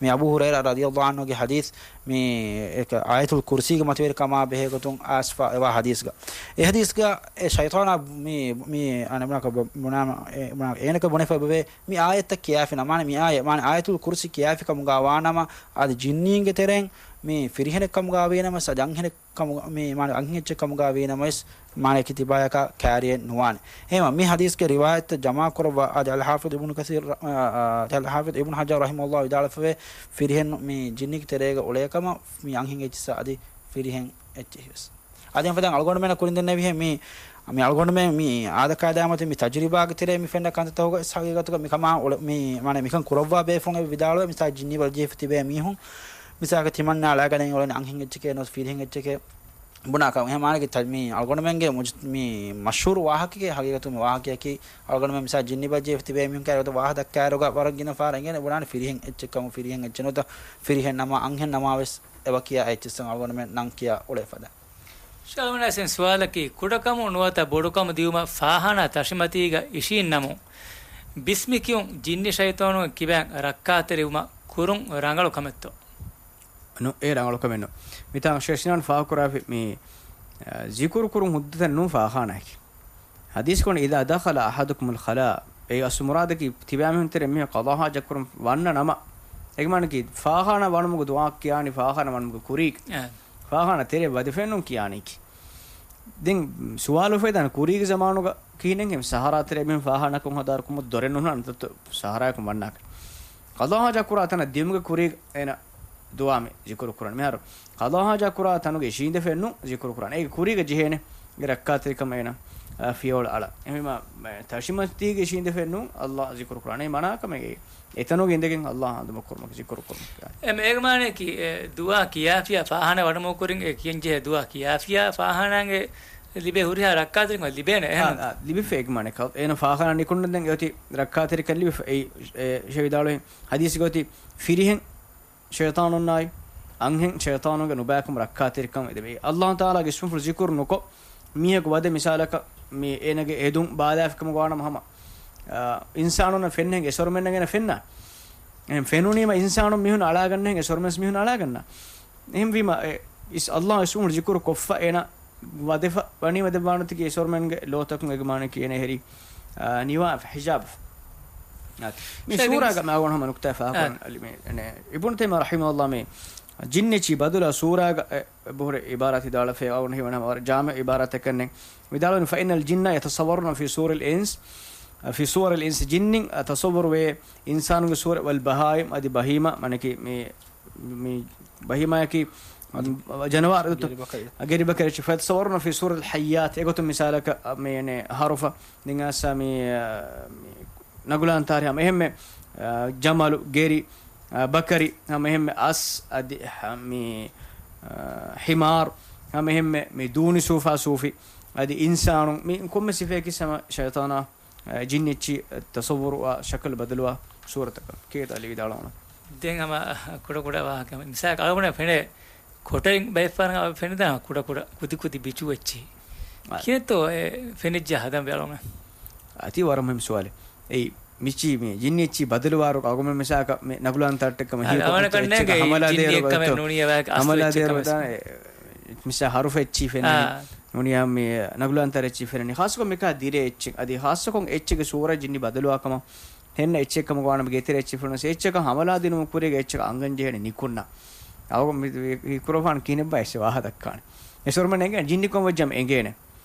މި އަބޫ ހުރައިރާ ރަޟިޔަﷲ ޢަންހުގެ ޙަދީޘް މި އެކަ އާޔަތުލް ކުރްސީގެ މަތިވެރިކަމާ ބެހޭ ގޮތުން އައިސްފަ އެވާ ޙަދީޘްގަ. އެ ޙަދީޘްގަ އެ ޝައިޠާނާ މި، މި އަނެއް ބުނާ، އެ ބުނާ، އޭނަކަށް ބުނެފަ އެބަވޭ މި އާޔަތްތައް ކިޔާފިނަމާ، މާނަ މި އާޔަ، މާނަ އާޔަތުލް ކުރްސީ ކިޔާފި ކަމުގަ ވާނަމަ އަދި ޖިންނީންގެ ތެރެއިން މި ފިރިހެނެއް ކަމުގަ ވީނަމަސް އަދި އަންހެނެއް ކަމު، މި މާނަ އަންހެން އެއްޗެއް ކަމުގަ ވީނަމަވެސް މާނައަކީ ތިބާޔަކާ ކާރިއެއް ނުވާނެ. އެހެންވީމަ މި ޙަދީޘްގެ ރިވާޔަތްތައް ޖަމާކުރައްވާ އަދި އަލްޙާފިޡް އިބްނު ކަޘީރު، އަ، އަ، އަދި އަލްޙާފިޡް އިބްނު ޙަޖަރު ރަޙިމަހުﷲ ވިދާޅުވެފަވޭ ފިރިހެން މި ޖިންނީގެ ތެރޭގަ އުޅޭ ކަމަށް މި އަންހެން އެއްޗިއްސާ އަދި ފިރިހެން އެއްޗެހިވެސް. އަދި ފަދައިން އަޅުގަނޑުމެންނަށް ކުރިން ދެންނެވިހެން މި، މި އަޅުގަނޑުމެން މި އާދަކާދާމަތި މި ތަޖުރިބާގެ ތެރޭ މި ފެންނަ ކަންތައްތަކުގަ ހަގީގަތުގަ މިކަމާ އުޅެ-، މި، މާނަ މިކަން ކުރައްވާ ބޭފުޅުން އެބަ ވިދާޅުވޭ މިސާ ޖިންނީ ބަލަޖެހިފަ ތިބޭ މީހުން މިސާލަކަށް ތިމަންނާ އަޅާގަނެ އުޅެނީ އަންހެން އެއްޗެކޭ ނުވަތަ ފިރިހެން އެއްޗެކޭ. ބުނާކަމަށް. އެހެން މާނައަކީ ތަ-، މީ އަޅުގަނޑުމެންގެ މުޖް-، މީ މަޝްހޫރު ވާހަކައެއް. ހަގީގަތުން މި ވާހަކައަކީ އަޅުގަނޑުމެން މިސާ ޖިންނި ބައްޖެ ތިބޭ މީހުން ކައިރި ވާހަކަ ދައްކާއިރުގަ ވަރަށް ގިނަ ފަހަރަށް އެނގޭނެ ބުނާނެ ފިރިހެން އެއްޗެއް ކަމު، ފިރިހެން އެއްޗެއް ނުވަތަ ފިރިހެން ނަމާ، އަންހެން ނަމާވެސް އެބަ ކިޔާ އެއްޗިއްސަށް އަޅުގަނޑުމެން ނަން ކިޔާ އުޅޭ ފަދަ. ޝާލުމަނާ އިސް ސުވާލަކީ، ކުޑަކަމު ނުވަތަ ބޮޑުކަމު ދިއުމަށް ފާޚާނާ ތަށިމަތީގަ އިށީން ނަމުން، ބިސްމި ކިޔުން ޖިންނި ޝައިޠާނުންގެ ކިބައިން ރައްކާތެރިވުމަށް ކުރުން ރަނގަޅު ކަމެއްތޯ؟ ނު، އެ ރަނގަޅު ކަމެއް ނު. މިތާނގަ ޝޭޚް ސިނާން ފާހަގަކުރާފި މި، އަ، ޒިކުރު ކުރުން ހުއްދަތައް ނޫން ފާޚާނާއެކޭ. ޙަދީޘް ކުރަން، "إذا دخل أحدكم الخلاء." އެ އަސްލު މުރާދަކީ ތިބާމީހުން ތެރޭ މީހަކު ޤަޟާހާ ޖައްކުރަން ވަންނަ ނަމަ، އޭގެ މާނައަކީ ފާޚާނާ ވަނުމުގެ ދުޢާ ކިޔާނީ ފާޚާނާ ވަނުމުގެ ކުރީގަ. އެ. ފާޚާނާ ތެރޭ ވަދެފައެއްނޫން ކިޔާނީކީ. ދެން ސުވާލު އުފެދާނެ، ކުރީގެ ޒަމާނުގަ ކިހިނެއްހޭ ސަހަރާ ތެރޭ މީހުން ފާޚާނާކޮށް ހަދާރު ކުމު ދޮރެއް ނުހުންނާނެ ތައްތު ސަހަރާއަކުން ވަންނާކަށް. ޤަޟާހާ ޖައްކުރާ ތަނަށް ދިޔުމުގެ ކުރީގަ އޭނަ ދުޢާ މި ޒިކުރު ކުރަން. މިހާރު ޤަޟާހާ ޖައްކުރާ ތަނުގެ އިށީނދެފައެއްނޫން ޒިކުރު ކުރާނެ. އޭގެ ކުރީގަ ޖެހޭނެ އެ ރައްކާތެރިކަމަށް އޭނަ، އާ، ފިޔަވަޅު އަޅަން. އެހެންވީމާ، ތަށިމަތީގެ އިށީނދެފައެއްނޫން ﷲ ޒިކުރު ކުރާނެ. އެ މަނާކަމެއް އެ އެތަނުގަ އިނދެގެން ﷲ އަނދުމަ ކުރުމަކީ ޒިކުރު ކުރުމަކީ. އެ މޭގެ މާނައަކީ، އެ ދުޢާ ކިޔާފިޔާ ފާޚާނާ ވަޑަމު ކުރިން އެ ކިޔަން ޖެހޭ ދުޢާ ކިޔާފިޔާ ފާޚާނާގެ ލިބޭ ހުރިހާ ރައްކާތެރިކަމެއް ލިބޭނެ. އާ، އެހެން. އާ، ލިބިފަ އޭގެ މާނަ. އޭނަ ފާޚާނާ ނިކުންނަ ދެން އެ އޮތީ ރައްކާތެރިކަން ލިބިފަ. އެ، އެ، ޝޭޚް ވިދާޅުވި ޙަދީޘްގަ އޮތީ ފިރިހެން ޝައިޠާނުންނާއި އަންހެން ޝައިޠާނުންގެ ނުބައިކަމު ރައްކާތެރިކަން އެދެވޭ. ﷲ ތަޢާލާގެ އިސްމުފުޅު ޒިކުރު ނުކޮށް، މީހަކު ވަދެ މިސާލަކަށް މި އޭނަގެ އެދުން ބާލާފިކަމުގަ ވާނަމަ ހަމަ، އާ، އިންސާނުންނަށް ފެންނަ ހިނގެ އެސޮރުމެންނަށް އޭނަ ފެންނާ. އެހެން ފެނުނީމަ އިންސާނުން މީހުން އަޅާގަންނަ ހިނގެ އެސޮރުމެންސް މީހުން އަޅާގަންނާ. އެހެންވީމަ، އެ، އިސް ﷲ އިސްމުފުޅު ޒިކުރު ކޮށްފަ އޭނަ ވަދެފަ ވަނީމަ ދެއްވާނެތީ އެސޮރުމެންގެ ލޯތަކުން އޭގެ މާނައަކީ އޭނަ ހެރީ، އާ، ނިވާ ހިޖާބް. އާ، މި ޝައި ސޫރާގަ ދިން މި އަޅުގަނޑު ހަމަ ނުކުތާ ފާހަގަކުރަން އާ. އަލި މި، އެނެ، އިބްނު ތައިމިއްޔާ ރަޙިމަހުﷲ މި ޖިންނި އެއްޗިހި ބަދަލުވާ ސޫރާގަ، އެ، ބުހުރި އިބާރާތް ވިދާޅުވެފައި އަޅުގަނޑު ހީވަނީ ހަމަ ވަރަށް ޖާމިޢު އިބާރާތެއް ކަންނޭނގެ. ވިދާޅުވަނީ، "فإن الجن يتصورون في صور الإنس، في صور الإنس." ޖިންނިން، އަ، ތަޞައްވަރުވޭ އިންސާނުންގެ ސޫރަ، والبهائم، އަދި ބަހީމާ، މާނައަކީ މި މި ބަހީމާއަކީ، އަދި ޖަނަވާރު، ގެރިބަކަރި. ގެރިބަކަރި. فيتصورون في صور الحيات. އެގޮތުން މިސާލަކަށް، މި، އެނެ، ހަރުފަ، ދެން އާސާ މި، އަ، މި ނަގުލާންތާރި ހަމަ އެހެންމެ، އަ، ޖަމަލު، ގެރި، އަ، ބަކަރި، ހަމަ އެހެންމެ އަސް، އަދި ހަ-، މި، އަ، ހިމާރު، ހަމަ އެހެންމެ މި ދޫނި ސޫފާ ސޫފި، އަދި އިންސާނު، މި ކޮންމެ ސިފައަކީ ހަމަ ޝައިޠާނާ އެ، ޖިންނި އެއްޗި ތަޞައްވަރުވާ ޝަކަލު ބަދަލުވާ ސޫރަތަކަށް ކޭތަ އަލި ވިދާޅުވަނީ. ދެން ހަމަ ކުޑަކުޑަ ވާހަކަ. މިސާލަކަށް އަޅުގަނޑަށް ފެނޭ ކޮޓަރިން ބައެއް ފަހަރަށް ފެނިދާނެ ކުޑަކުޑަ ކުދިކުދި ބިޗު އެއްޗިހި. އާ. ކިހިނެއްތޯ އެ ފެނިއްޖާ ހަދަން ބޭ އަޅުގަނޑަށް؟ އަދި ވަރަށް މުހިއްމު ސުވާލެއް. އެއީ މިޗި މި ޖިންނި އެއްޗި ބަދަލުވާރު އަޅުގަނޑު މިސާލަކަށް މި ނަގުލާންތާރިއެއް ކަމަށް އާ، ހީކޮށް އަޅުގަނޑަށް އެއްޗެއް ކަންނޭނގެ ހަމަލާ ޖިންނި ދޭއިރު އެއްކަމެއް ނޫނިއްޔާ ވާހަކަ އަސްލު ހަމަލާ އެއްޗެއް ދޭއިރު ކަމަށް. ދާނެ. މިސާ ހަރުފަ އެއްޗިހި ފެންނަނީ. އާ. ނޫނިއްޔާ މި ނަގުލާންތާރި އެއްޗިހި ފެންނަނީ. ޚާއްޞަކޮށް މިކާ ދިރޭ އެއްޗެއް. އަދި ޚާއްޞަކޮށް އެއްޗެއްގެ ސޫރަ ޖިންނި ބަދަލުވާ ކަމަށް. ހެންނަ އެއްޗެއް ކަމަށް ވާނަމަ ގޭތެރެ އެއްޗިހި ފެނުނަސް އެއްޗަކަށް ހަމަލާ ދިނުމު ކުރީގެ އެއްޗަކަށް އަނގަން ޖެހޭނެ ނިކުންނަށް. އަޅުގަނޑު މި، މި، މި ކުރައްވާން ކިހިނެއްބާ އެއްޗެއް ވާހަކަ ދައްކާނެ. އެ ސޮރުމެން އެނގޭ، ޖިންނި ކޮން ވެއްޖާމަ އެނގޭނެ.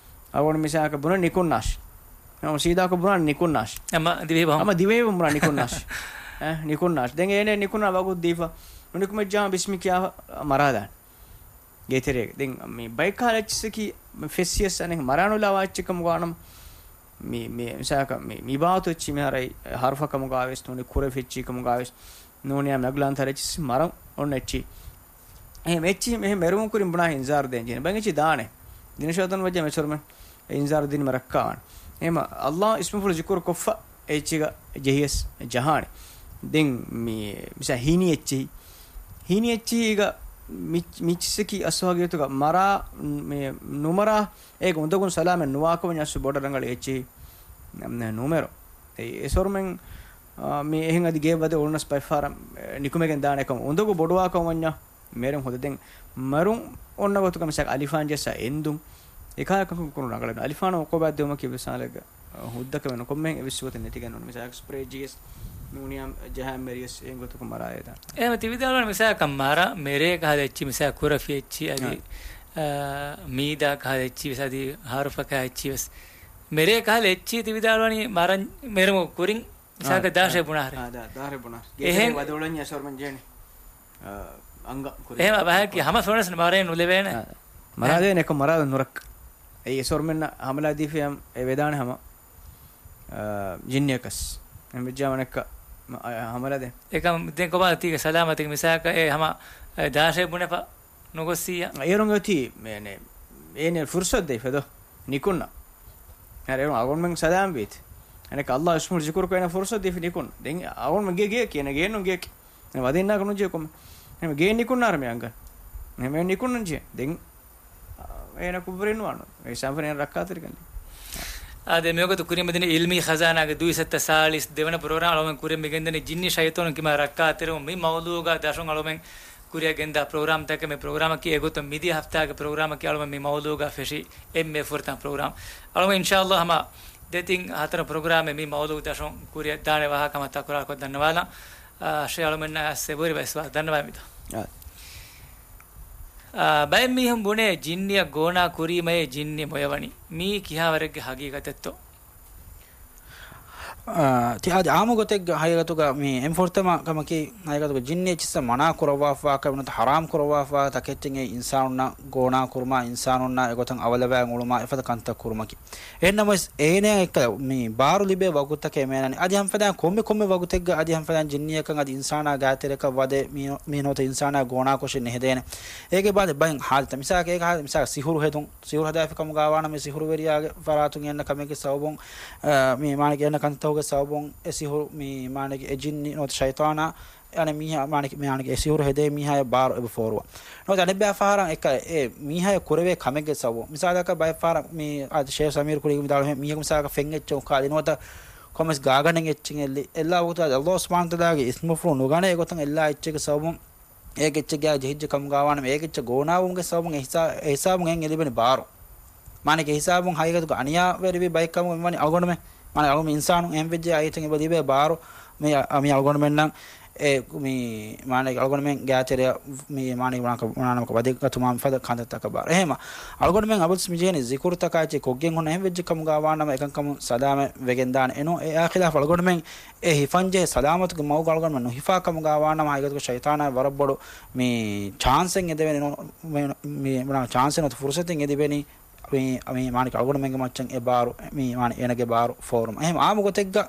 އަޅުގަނޑު މިސާލަކަށް ބުނަން ނިކުންނާށި. ހަމަ ސީދާކޮށް ބުނާނެ ނިކުންނާށި. ހަމަ ދިވެހި ބަހުން. ހަމަ ދިވެހި ބަހުން ބުނާ ނިކުންނާށި. އެ، ނިކުންނާށި. ދެން އޭނަ ނިކުންނާ ވަގުތު ދީފަ. ނުނިކުމެއްޖާމަ ބިސްމި ކިޔާފަ މަރާލާނެ. ގޭތެރޭގަ. ދެން މި ބައެއް ކަހަލަ އެއްޗިއްސަކީ ފެއްސިޔަސް އަނެއް މަރާނުލާ ވާ އެއްޗެއް ކަމުގަ ވާނަމަ، މި، މި މިސާލަކަށް މި، މި ބާވަތު އެއްޗިހި މިހާރު އެއީ ހަރުފަ ކަމުގަވެސް ނޫނީ ކުރެފި އެއްޗިހި ކަމުގަވެސް ނޫނިއްޔާ ނަގުލާންތާރި އެއްޗިހި މަރަން އޮންނަ އެއްޗިހި. އެހެން އެއްޗިހި މެ-، މެރުމުން ކުރިން ބުނާ އިންޒާރު ދޭން ޖެހޭނެ. ބައެއް އެއްޗިހި ދާނެ. ދިނަ ޝައިޠާނު ވެއްޖާ މެ ސޮރުމެން އެ އިންޒާރު ދިނީމަ ރައްކާވާނެ. އެހެންމަ ﷲ އިސްމުފުޅު ޒިކުރު ކޮށްފަ އެއްޗިހިގަ ޖެހިޔަސް ޖަހާނެ. ދެން މި، މިސާ ހީނި އެއްޗިހި. ހީނި އެއްޗިހިގަ މި-، މި އެއްޗިއްސަކީ އަސްލު ހަގީގަތުގަ މަރާ، މި ނުމަރާ އޭގެ އުނދަގުން ސަލާމަތް ނުވާކަމަށް އަސްލު ބޮޑަށް ރަނގަޅު އެއްޗިހި ނުމެރު. އެ، އެ ސޮރުމެން، އާ، މި އެހެން އަދި ގޭ ވަދެ އުޅުނަސް ބައެއް ފަހަރަށް، އެ، ނިކުމެގެން ދާނެ ކަމަށް އުނދަގޫ ބޮޑުވާކަމަށް ވަންޏާ މެރުން ހުދަ ދެން މަރުން އޮންނަ ގޮތުގަ މިސާލަކަށް އަލިފާން ޖައްސާ އެނދުން. އެކާ ކަންކަން ކުރުން ރަނގަޅެއް ނޫން. އަލިފާނަށް އުޤޫބާތް ދެވުމަކީ މިސާލެއްގަ، އަ، ހުއްދަކަމެއް ނޫން. ކޮންމެހެން އެއްވެސް ސުވަތެއް ނެތިގެން ނޫން. މިސާލަކަށް ސްޕްރޭ ޖެހިޔަސް ނޫނިއްޔާ ޖަހާ މެރިޔަސް އެހެން ގޮތަކުން މަރާ އެދާނެ. އެހެން ތި ވިދާޅުވަނީ މިސާލަކަށް މަރާ މެރޭ ކަހަލަ އެއްޗިހި މިސާލަކަށް ކުރަފި އެއްޗިހި އަދި، އާ. އާ، މީދާ ކަހަލަ އެއްޗިހި ވެސް އަދި ހަރުފަ ކަހަލަ އެއްޗިހި ވެސް. މެރޭ ކަހަލަ އެއްޗިހި ތި ވިދާޅުވަނީ މަރަން މެރުމުގެ ކުރިން މިސާލަކަށް އާ، ދާށޭ ބުނާހަރެ. އާ، ދާ-، ދާށޭ ބުނާ. އެހެން. ގޭތެރޭ ވަދެ އުޅަންޏާ ސޮރުމެން ޖެހޭނެ. އާ، އަނގަ ކުރި. އެހެން ބަހަކީ ހަމަ ފެނުނަސް މަރޭ ނުލެވޭނެ. އާ، މަރާދޭނެ އެކަމް މަރާލަން ނުރައްކަ. އެއީ އެ ސޮރުމެންނަށް ހަމަލާ ދީފިޔަމް އެ ވެދާނެ ހަމަ، އާ، ޖިންނިއަކަސް. އެހެން ވެއްޖާ ވަނެއްކަ މަ-، އާ، ހަމަލާ ދޭ. އެކަމް ދެން ކޮބާ ތީގެ ސަލާމަތީގެ މިސާލަކަށް އެ ހަމަ، އެ ދާށޭ ބުނެފަ ނުގޮއްސިއްޔާ. އޭރުން އޮތީ މޭނެ އޭނަ ފުރުސަތު ދެއްވި ފެދޯ ނިކުންނަ. ހަރެ އަޅުގަނޑުމެން ސަލާމް ވީތި. އަނެކަ އަﷲ އިސްމު ޒިކުރު ކޮށް އޭނަ ފުރުސަތު ދީފި ނިކުން. ދެން އަޅުގަނޑުމެން ގެ ގެއަކީ އޭނަ ގެއެއްނު ގެއަކީ. އޭނަ ވަދެންނާކަށް ނުޖެ ކޮމެ. އޭނަ ގެއެއް ނިކުންނާރަ މި އަނގަން. އޭނަ ނިކުންނަން ޖެ. ދެން އޭނަ ކުށްވެރިން ނުވާނު. އެ ސަނފަނި ރައްކާތެރިކަން. އާދެ، މިވަގުތު ކުރިމަދިން އިލްމީ ޚަޒާނާގެ ދުއިސައްތަ ސާޅީސް ދެވަނަ ޕްރޮގްރާމް އަޅުމެން ކުރިން މިގެންދަނީ ޖިންނި ޝައިޠާނުން ކިމާ ރައްކާތެރިވުން. މި މައުޟޫގަ ދަށުން އަޅުމެން ކުރިއަށް ގެންދާ ޕްރޮގްރާމްތަކެއް މި ޕްރޮގްރާމަކީ އެގޮތަށް މިދިޔަ ހަފްތާގެ ޕްރޮގްރާމަކީ އަޅުމެން މި މައުޟޫގަ ފެށި އެންމެ ފުރަތަމަ ޕްރޮގްރާމް. އަޅުމެން އިންޝާﷲ ހަމަ ދެތިން ހަތަރު ޕްރޮގްރާމެއް މި މައުޟޫ ދަށުން ކުރިއަށް ދާނެ ވާހަކަ ހަމަ ތަކުރާރުކޮށް ދަންނަވާލަން. އާ، ޝޭޚް އަޅުމެންނާ ސެބުރި ބައިސްވާ ދަންނަވާ މިތޯ. އާ. އާ، ބައެއް މީހުން ބުނޭ ޖިންނިއަށް ގޯނާ ކުރީމައޭ ޖިންނި މޮޔަވަނީ. މީ ކިހާވަރެއްގެ ހަގީގަތެއްތޯ؟ އާ، ތި އާދެ އާމު ގޮތެއްގަ ހަގީގަތުގަ މީ އެން ފުރަތަމަ ކަމަކީ، ހަގީގަތުގަ ޖިންނި އެއްޗިއްސަށް މަނާ ކުރައްވާފާ ކަމެއް ނުވަތަ ހަރާމް ކުރައްވާފާ ތަކެއްޗެއް އެ އިންސާނުންނަށް ގޯނާ ކުރުމާ، އިންސާނުންނާ އެގޮތަށް އަވަލަވާ އުޅުމާ އެފަދަ ކަންތައް ކުރުމަކީ. އެހެންނަމަވެސް އޭނައަށް އެއްކަލަ މި ބާރު ލިބޭ ވަގުތުތަކެއް މޭނަނީ. އަދި ހަމަ ފަދައިން ކޮންމެ ކޮންމެ ވަގުތެއްގަ އަދި ހަމަ ފަދައިން ޖިންނިއަކަށް އަދި އިންސާނާ ގާތެރެކަށް ވަދެ މީ، މީ ނުވަތަ އިންސާނާ ގޯނާކޮށެއް ނެހެދޭނެ. އޭގެ ބާ ބައެއް ހާލަތްތައް. މިސާލަކަށް އޭގެ ހާލަތް، މިސާލަކަށް ސިހުރު ހެދުން. ސިހުރު ހަދާފި ކަމުގާ ވާނަމަ ސިހުރުވެރިޔާގެ ފަރާތުން އެންނަ ކަމެއްގެ ސަބަބުން، އަ، މި މާނައިގެ އެންނަ ކަންތައްތަކުގެ ސަބަބުން އެ ސިހުރު މި މާނައިގެ އެ ޖިންނި ނުވަތަ ޝައިޠާނާ އަނެއް މީހާ، މާނައިގެ، މާނައިގެ އެ ސިހުރު ހެދޭ މީހާޔަށް ބާރު އެބަ ފޯރުވާ. ނުވަތަ އަނެއްބައި ފަހަރަށް އެކަ އެ މީހާޔަށް ކުރެވޭ ކަމެއްގެ ސަބަބުން. މިސާލަކަށް ބައެއް ފަހަރަށް މި އާދެ ޝޭޚް ސަމީރު ކުރީގެ މި ދާޅު މީހަކު މިސާލަކަށް ފެން އެއްޗެއް އުކާލި ނުވަތަ ކޮމެސް ގާގަނޑެއް އެއްޗެއް އެއްލި. އެއްލާ ވަގުތު އަﷲ ސުބްޙާނަހޫ ވަތަޢާލާގެ އިސްމުފުޅު ނުގަނޭ ގޮތަށް އެއްލާ އެއްޗެއްގެ ސަބަބުން އޭގެ އެއްޗެއްގެ ޖެހިއްޖެ ކަމުގާ ވާނަމަ އޭގެ އެއްޗެއް ގޯނާވުމުގެ ސަބަބުން އެ ހިސާ-، އެ ހިސާބުން އެން އެ ލިބެނީ ބާރު. މާނައިގެ ހިސާބުން ހަގީގަތުގަ އަނިޔާވެރިވި ބައެއް ކަމުގަ މިވަނީ އަޅުގަނޑުމެން. މާނަ އަޅުގަނޑު އިންސާނުން އެހެން ވެއްޖެ އައިތަން އެބަ ލިބޭ ބާރު މި، މި އަޅުގަނޑުމެންނަށް އެ މި މާނައިގެ އަޅުގަނޑުމެން ގާތެރެއަށް މި މާނައިގެ ވަނާނަމަކަށް ވަދެގަތުމާ މިފަދަ ކަންތައްތަކަށް ބާރު. އެހެމަ އަޅުގަނޑުމެން އަބަދުސް މި ޖެހެނީ ޒިކުރުތަކާއެއްޗެއް ކޮށްގެން ހުންނަ އެހެން ވެއްޖެ ކަމުގާ ވާނަމަ އެކަންކަމުން ސަލާމަތް ވެގެން ދާނެ. އެނޫ އެއާ ޚިލާފަށް އަޅުގަނޑުމެން އެ ހިފަންޖެހޭ ސަލާމަތުގެ މަގުގަ އަޅުގަނޑުމެން ނުހިފާ ކަމުގާ ވާނަމަ، ހަގީގަތުގަ ޝައިޠާނާ ވަރަށް ބޮޑު މި ޗާންސެއް އެދެވެނީ ނޫ-، މި، މި، މި ޗާންސެއް ނުވަތަ ފުރުސަތެއް އެދެވެނީ މި، މި މާނައިގެ އަޅުގަނޑުމެންގެ މައްޗަށް އެ ބާރު، މި މާނަ އޭނަގެ ބާރު ފޯރުމަށް. އެހެން އާއްމު ގޮތެއްގަ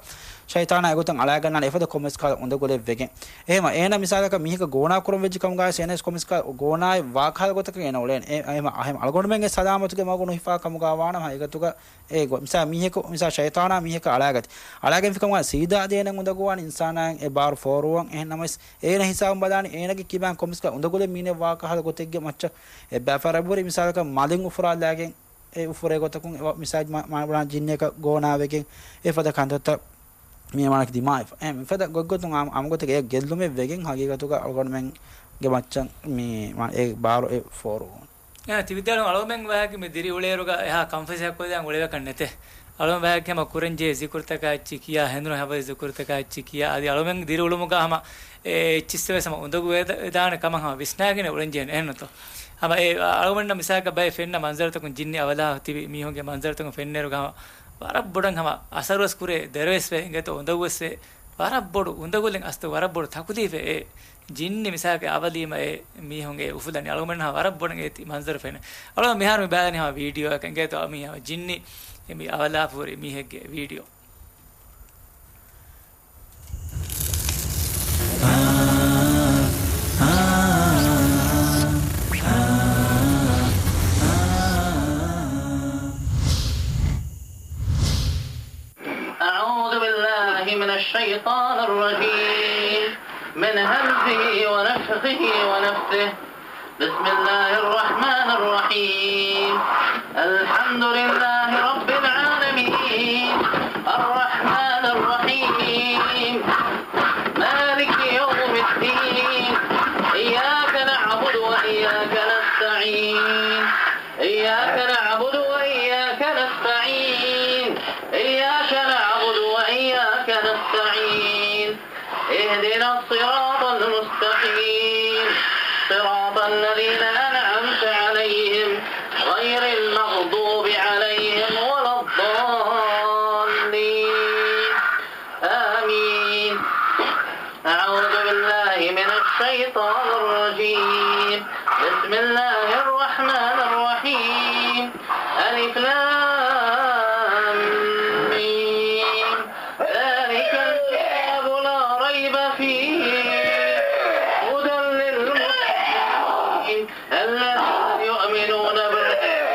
ޝައިޠާނާ އެގޮތަށް އަޅާގަންނާނެ އެފަދަ ކޮމެސް ކާލަ އުނދަގުލެއް ވެގެން. އެހެމަ އޭނަ މިސާލަކަށް މީހަކަށް ގޯނާ ކުރަން ވެއްޖެ ކަމުގައި އޭނަ ކޮމެސް ކާލަ ގޯނާއެއް ވާ ކަހަލަ ގޮތަކަށް އޭނަ އުޅޭނެ. އެ، އެހެމަ، އެހެމަ އަޅުގަނޑުމެން އެ ސަލާމަތުގެ މަގު ނުހިފާ ކަމުގާ ވާނަމަ ހަގީގަތުގަ އެ ގޮ-، މިސާ މީހަކު، މިސާ ޝައިޠާނާ މީހަކަށް އަޅާގަތި. އަޅާގެންފިކަމުގަ ސީދާ އަދި އޭނަ އުނދަގޫވާނެ އިންސާނާއަށް އެ ބާރު ފޯރުވަން. އެހެން ނަމަވެސް، އޭނަ ހިސާބުން ބަލާނީ އޭނަގެ ކިބައިން ކޮމެސްގަ އުނދަގުލެއް މީނެއް ވާ ކަހަލަ ގޮތެއްގެ މައްޗަށް އެއްބައި ފަހަރަށްވުރެ މިސާލަކަށް މަލެއް އުފުރާލާގެން އެ އުފުރޭ ގޮތަކުން އެ ވަ-، މިސާލް މަ-، މާ-، ބުނާ ޖިންނިއަކަށް ގޯނާވެގެން އެފަދަ ކަންތައްތައް މި މާނައަކީ ދިމާވެފަ. އެ މިފަދަ ގޮތްގޮތުން އާ-، އާއްމު ގޮތެއްގަ އެ ގެއްލުމެއް ވެގެން ހަގީގަތުގަ އަޅުގަނޑުމެންގެ މައްޗަށް މި މާ-، އެ ބާރު އެ ފޯރުވުން. އެ، ތި ވިދާޅުވި އަޅުމެން ވާހަކަ މި ދިރިއުޅޭއިރުގަ އެހާ ކަންފަސް ހައްކޮލައިގެން އުޅޭވެކަން ނެތޭ. އަޅުމެން ވާހަކަ ހަމަ ކުރަންޖެހޭ ޒިކުރުތަކާ އެއްޗި ކިޔާ، ހެނދުނު ހަވައި ޒިކުރުތަކާ އެއްޗި ކިޔާ، އަދި އަޅުމެން ދިރިއުޅުމުގަ ހަމަ އެ އެއްޗިއްސެވެސް ހަމަ އުނދަގޫ ވެދާ-، ވެދާނެ ކަމަށް ހަމަ ވިސްނާގެން އުޅެންޖެހޭނެ އެހެންނުތޯ. ހަމަ އެ އަޅުގަނޑަށް މިސާލަކަށް ބައެއް ފެންނަ މަންޒަރުތަކުން ޖިންނި އަވަލާ ތިބި މީހުންގެ މަންޒަރުތަކުން ފެންނައިރުގަ ހަމަ ވަރަށް ބޮޑަށް ހަމަ އަސަރުވެސް ކުރޭ، ދެރަވެސް ވޭ، އިނގޭތޯ އުނދަގޫވެސް ވޭ. ވަރަށް ބޮޑު އުނދަގުލެއް އަސްތު ވަރަށް ބޮޑު ތަކުލީފެއް އެ ޖިންނި މިސާލަކަށް އަވަލީމަ އެ މީހުން އެ އުފުލަނީ. އަޅުގަނޑު ހަމަ ވަރަށް ބޮޑަށް އޭތި މަންޒަރު ފެންނަ. އަޅުގަނޑު މިހާރު މި ބަލަނީ ހަމަ ވީޑިއޯއަކަށް އިނގޭތޯ މީ ހަމަ ޖިންނި އެ މި އަވަލާފަ ހުރި މީހެއްގެ ވީޑިއޯ. أعوذ بالله من الشيطان الرجيم. من همزه ونفخه ونفثه. بسم الله الرحمن الرحيم. الحمد لله رب العالمين. الرحمن الرحيم. مالك يوم الدين. إياك نعبد وإياك نستعين. إياك نعبد وإياك نستعين. إياك نعبد وإياك نستعين. اهدنا الصراط المستقيم. صراط الذين أنعمت عليهم غير المغضوب عليهم ولا الضالين. آمين. أعوذ بالله من الشيطان الرجيم. بسم الله الرحمن الرحيم. ألف لام ميم. ذلك الكتاب لا ريب فيه. هدى للمتقين. الذين يؤمنون بالغيب.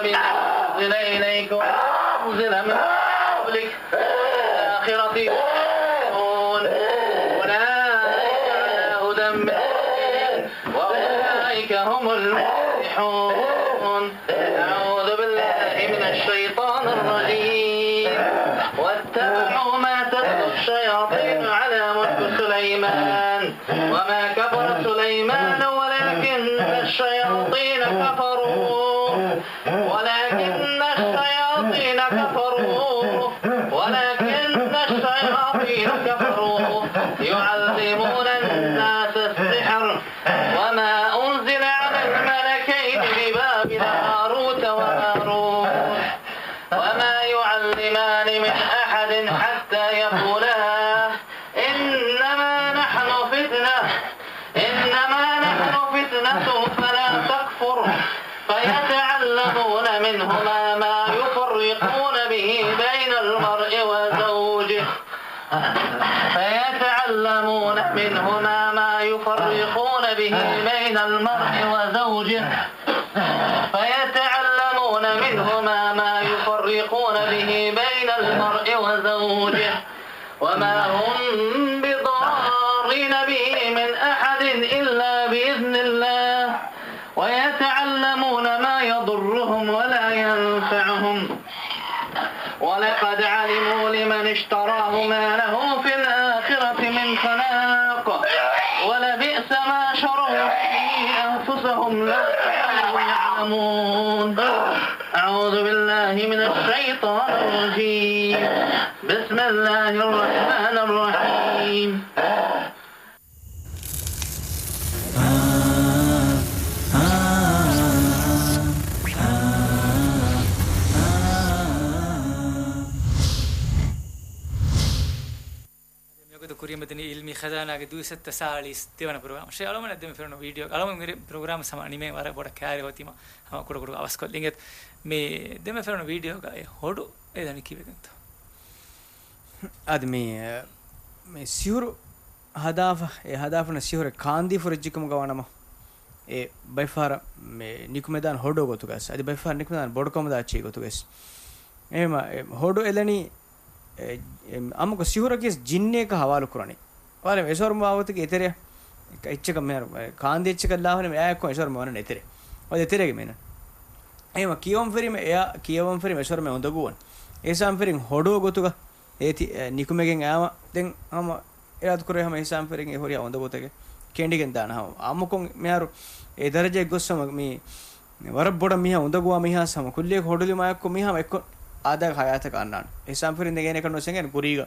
أنزل إليك وما أنزل من قبلك والآخرة يوقنون أولئك على هدى من ربهم وأولئك هم المفلحون. أعوذ بالله من الشيطان الرجيم. واتبعوا ما تتلو الشياطين على ملك سليمان وما كفر سليمان ولكن الشياطين كفروا ولكن الشياطين كفروا ولكن الشياطين كفروا يعلمون الناس السحر وما أنزل على الملكين ببابل هاروت وماروت وما يعلمان من أحد حتى يقولا إنما نحن فتنة إنما نحن فتنة فلا تكفر فيتعلمون منهما ما يفرقون به بين المرء وزوجه فيتعلمون منهما ما يفرقون به بين المرء وزوجه فيتعلمون منهما ما يفرقون به بين المرء وزوجه وما هم بضارين به من أحد إلا بإذن الله ويتعلمون ما يضرهم ولا ينفعهم ولقد علموا لمن اشتراه ما له في الآخرة من خلاق ولبئس ما شروا به أنفسهم لو كانوا يعلمون. أعوذ بالله من الشيطان الرجيم. بسم الله الرحمن الرحيم. މިވަގުތު ކުރިޔަށް މިދަނީ އިލްމީ ޚަޒާނާގެ ދުއިސައްތަ ސާޅީސް ދެވަނަ ޕްރޮގްރާމް. ޝޭ އަޅުމެން ދެމެ ފެނުނު ވީޑިއޯ، އަޅުމެން މިރޭ ޕްރޮގްރާމް ހަމަ ނިމޭ ވަރަށް ބޮޑަށް ކައިރި ހޮތީމަ ހަމަ ކުޑަކުޑަ އަވަސްކޮށްލިނގެ މި ދެމެ ފެނުނު ވީޑިއޯގައި ހޮޑު އެ ދަނީ ކީއްވެގެންތޯ؟ އަދި މި، މި ސިހުރު ހަދާފަ، އެ ހަދާފަން ސިހުރެއް ކާންދީ ފުރެއްޖިކަމުގަ ވާނަމަ، އެ ބައިފަހަރަށް މި ނިކުމެދާނެ ހޮޑޯ ގޮތުގަސް، އަދި ބައިފަހަރަށް ނިކުމެދާނެ ބޮޑުކަމުދާ އެއްޗެއް ގޮތުގަސް. އެހެމަ، އެ ހޮޑު އެލަނީ، އެ، އެ، އަމުކޮށް ސިހުރަކީ ޖިންނޭކަ ހަވާލު ކުރަނީ. ވާރެ އެސޮރު މާވަތުގެ އެތެރެ އެއްޗަކަށް މިހާރު، އެ، ކާންދީ އެއްޗަކަށް ލާފަނެ އެއާއެއްކޮށް އެސޮރު މަވަނަން އެތެރެ. އޮތް އެތެރޭގެ މޭނަ. އެހެމަ ކިޔަވަން ފެރީމަ އެއާ، ކިޔަވަން ފެރީމަ އެސޮރު މެ އުނދަގޫވަން. އެހެން ފެރިން ހޮޑޯ ގޮތުގަ އޭތި، އެ، ނިކުމެގެން އާމަ ދެން ހަމަ އިރާދަ ކުރޭ ހަމަ އިހްސާން ފެރިގެން އެ ހުރިހާ އުނދަގޫތަކެއް ކެނޑިގެން ދާނަ ހަމަ. އާއްމުކޮށް މިހާރު އެ ދަރަޖައެއް ގޮސް ހަމަ މި ވަރަށް ބޮޑަށް މީހާ އުނދަގޫވާ މީހާ ހަމަ ކުއްލިއަކު ހޮޑުލި މާޔަކު މީހާ ހަމަ އެއްކޮށް އާދައިގެ ހަޔާތަކަށް އަންނާނެ. އިހްސާން ފެރިން ދެން އޭނަ ކަން ނުސެނގެން ކުރީގަ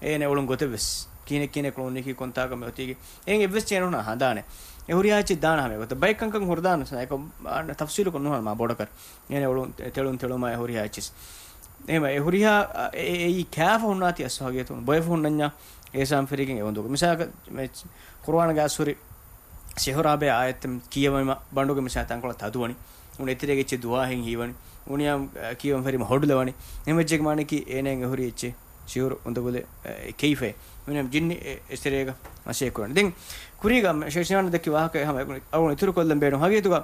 އޭނަ އުޅުން ގޮތެއް ވެސް. ކިހިނެއް ކިހިނެއް ކުޅުނީކީ ކޮންތާކަށް މި އޮތީކީ. އެއިން އެއްވެސް ޗޭންޖެއް ނުހުންނާ ހަނދާނެ. އެ ހުރިހާ އެއްޗެއް ދާނަ ހަމަ އެގޮތަށް. ބައެއް ކަންކަން ހުރިދާނަ ތަފްސީލުކޮށް ނުހަން މާ ބޮޑަކަށް. އޭނަ އުޅުން ތެ-، ތެޅުން ތެޅުމާއި ހުރިހާ އެއްޗިސް. އެހެމަ އެ ހުރިހާ، އަ، އެ، އެ، އެއީ ކާފަ ހުންނާތީ އަސް ހަގީގަތުން ބޮއެފަ ހުންނަންޏާ އިހްސާން ފެރިގެން އެ އުނދަގޫ. މިސާލަކަށް މެ ޤުރުއާންގެ އަސް ހުރި ސިހުރާ ބެ އާޔަތެއް ކިޔަވަމަ ބަނޑުގެ މިސާ ތަންކޮޅަށް ތަދުވަނީ. އުން އެތެރޭގެ އެއްޗެއް ދުވާހެން ހީވަނީ. އުނިޔާ، އަ، ކިޔަވަން ފެރީމަ ހޮޑުލަވަނީ. އެހެމަޖެގެ މާނަކީ އޭނައަށް އެ ހުރި އެއްޗެއް ސިހުރު އުނދަގުލެއް، އެ، ކެއިފައެއް. މިނަމް ޖިންނި އެ، އެތެރޭގަ މަސޭ ކުރަން. ދެން ކުރީގަ ޝޭޚް ސިނާން ދެއްކި ވާހަކަ ހަމަ އަޅުގަނޑު އިތުރު ކޮށްލަން ބޭނުން. ހަގީގަތުގަ،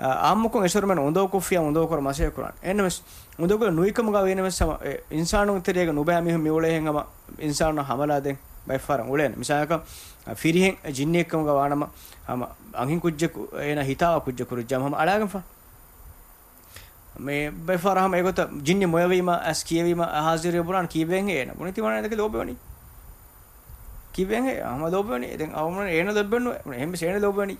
އާ، އާއްމުކޮށް އެސޮރުމެން އުނދަގޫކޮށްފިޔާ އުނދަގޫކުރަން މަސޭ ކުރަން. އެހެންނަމަސް އުނދަގުލެއް ނުވިކަމުގަ ވީނަމަސް ހަމަ އެ އިންސާނުން ތެރޭގަ ނުބައި މީހުން މިއުޅޭހެން ހަމަ އިންސާނުން ހަމަލާ ދެން ބައެއްފަހަރަށް އުޅޭނެ. މިސާލަކަށް، އާ، ފިރިހެން ޖިންނިއެއްކަމުގަ ވާނަމަ ހަމަ އަންހެން ކުއްޖަކު އޭނަ ހިތާވާ ކުއްޖަކު ކުރިއްޖާމަ ހަމަ އަޅާގެންފަ. މި ބައެއްފަހަރަށް ހަމަ އެގޮތަށް ޖިންނި މޮޔަވީމަ އަސް ކިޔެވީމަ ހާޒިރުވެ ބުނާން ކީއްވެހެން އޭނަ ބުނިތި ވާނެ ދެކެ ލޯބިވަނީ. ކީއްވެހެން ހަމަ ލޯބިވަނީ. ދެން އަޅުގަނޑު އޭނަ ލޯބިވެންނު، އެހެންވެސް އޭނަ ލޯބިވަނީ.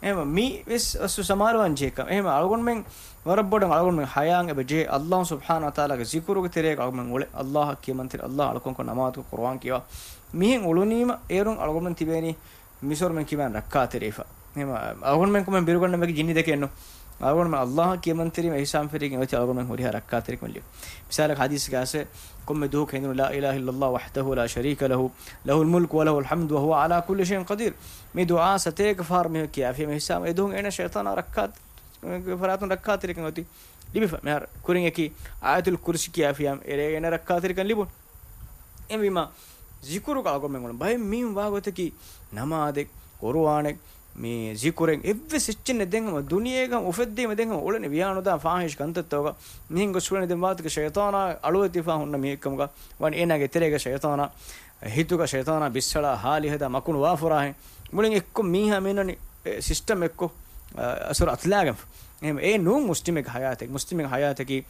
އެހެމަ މި ވެސް އަސްލު ސަމާލުވާން ޖެހޭ ކަމެއް. އެހެމަ އަޅުގަނޑުމެން ވަރަށް ބޮޑަށް އަޅުގަނޑުމެން ހަޔާން އެބަ ޖެހޭ. އައްލާހު ސުބްޙާނަހު ވަތަޢާލާގެ ޒިކުރުގެ ތެރޭގަ އަޅުގަނޑުމެން އުޅެ. އައްލާހަށް ކިޔަމަންތެރި، އައްލާހަށް އަޅުކަންކޮށް ނަމާދުކޮށް ޤުރުއާން ކިޔަވާ. މިހެން އުޅުނީމަ އޭރުން އަޅުގަނޑުމެން ތިބޭނީ މިސޮރުމެން ކިބައިން ރައްކާތެރިވެފަ. އެހެމަ އަޅުގަނޑުމެން ކޮމެން ބިރުގަންނަ މެގި ޖިންނި ދެކެއްނު. އަޅުގަނޑުމެން އައްލާހަށް ކިޔަމަންތެރިވެ އޮތީ އަޅުގަނޑުމެން ހުރިހާ ރައްކާތެރިކަމެއް ލިބި. މިސާލަކަށް ޙަދީޘްގައި އައިސް ކޮންމެ ދުވަހަކު ހެނދުނު لا إله إلا الله وحده لا شريك له له الملك وله الحمد وهو على كل شيء قدير. މި ދުޢާ ސަތޭކަ ފަހަރު މީހަކު ކިޔާފިޔަ މި ހިސާބު އެ ދުވަހު އޭނަ ޝައިޠާނާ ރައްކާ، ފަރާތުން ރައްކާތެރިކަން އޮތީ ލިބިފަ. މިހާރު ކުރިން އެކި އާޔަތުލް ކުރްސި ކިޔާފިޔާ އެރޭ އޭނަ ރައްކާތެރިކަން ލިބުން. އެހެންވީމަ ޒިކުރުގަ އަޅުގަނޑުމެން އުޅުން. ބައެއް މީހުން ވާ ގޮތަކީ ނަމާދެއް، ޤުރުއާނެއް، މި ޒިކުރެއް އެއްވެސް އެއްޗެއް ނެތް. ދެން ހަމަ ދުނިޔޭގަ އުފެއްދީމަ ދެން ހަމަ އުޅެނީ ވިޔާނުދާ ފާހިޝް ކަންތައްތަކުގަ. މިހެން ގޮސް އުޅެނީ ދެން ވާތަކެ ޝައިޠާނާ އަޅުވެތިފާ ހުންނަ މީހެއްކަމުގަ ވަން އޭނާގެ ތެރޭގަ ޝައިޠާނާ ހިތުގަ ޝައިޠާނާ ބިއްސަޅާ ހާލި ހަދާ މަކުނު ވާފުރާހެން. މުޅިން އެއްކޮށް މީހާ މިނަނީ ސިސްޓަމް އެއްކޮށް، އަ، އަސުރަ އަތުލާގެން. އެހެން އެ ނޫން މުސްލިމެއްގެ ހަޔާތެއް. މުސްލިމެއްގެ ހަޔާތަކީ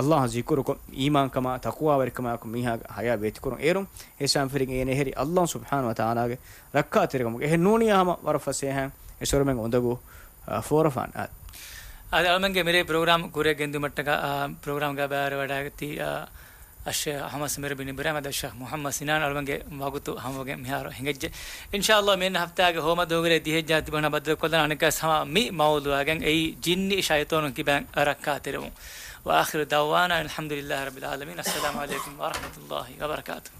ﷲ ޒިކުރުކޮށް، އީމާންކަމާ، ތަޤްވާވެރިކަމާއެކު މީހާގެ ހަޔާތް ވޭތިކުރުން އޭރުން. ހިސާބު ފިރިން އޭނަ ހެރި ﷲ ސުބްޙާނަހޫ ވަތަޢާލާގެ ރައްކާތެރިކަމުގެ. އެހެން ނޫނިޔާ ހަމަ ވަރަށް ފަސޭހައިން އެ ސޮރުމެން އުނދަގޫ، އަ، ފޯރަފާން. އާ، އަދި އަޅުމެންގެ މިރޭ ޕްރޮގްރާމް ކުރިއަށް ގެންދިއުމަށްޓަކާ، އާ، ޕްރޮގްރާމްގަ ބައިވެރިވެވަޑައިގަތީ، އާ، އައްޝޭޚް އަޙްމަދު ސަމީރު ބިން އިބްރާހިމް އަދި އައްޝޭޚް މުޙައްމަދު ސިނާން. އަޅުމެންގެ ވަގުތު ހަމަވެގެން މިހާރު ހިނގައްޖެ. އިންޝާﷲ މިއަންނަ ހަފްތާގެ ހޯމަ ދުވަހުގެ ދިހައެއްޖާ ތިބުނާ ބައްދަލުކޮށްލަން އަނެއްކާސް ހަމަ މި މައުޟޫޢާގެން އެއީ ޖިންނި ޝައިޠާނުން ކިބައިން ރައްކާތެރިވުން. وآخر دعوانا أن الحمد لله رب العالمين. السلام عليكم ورحمة الله وبركاته.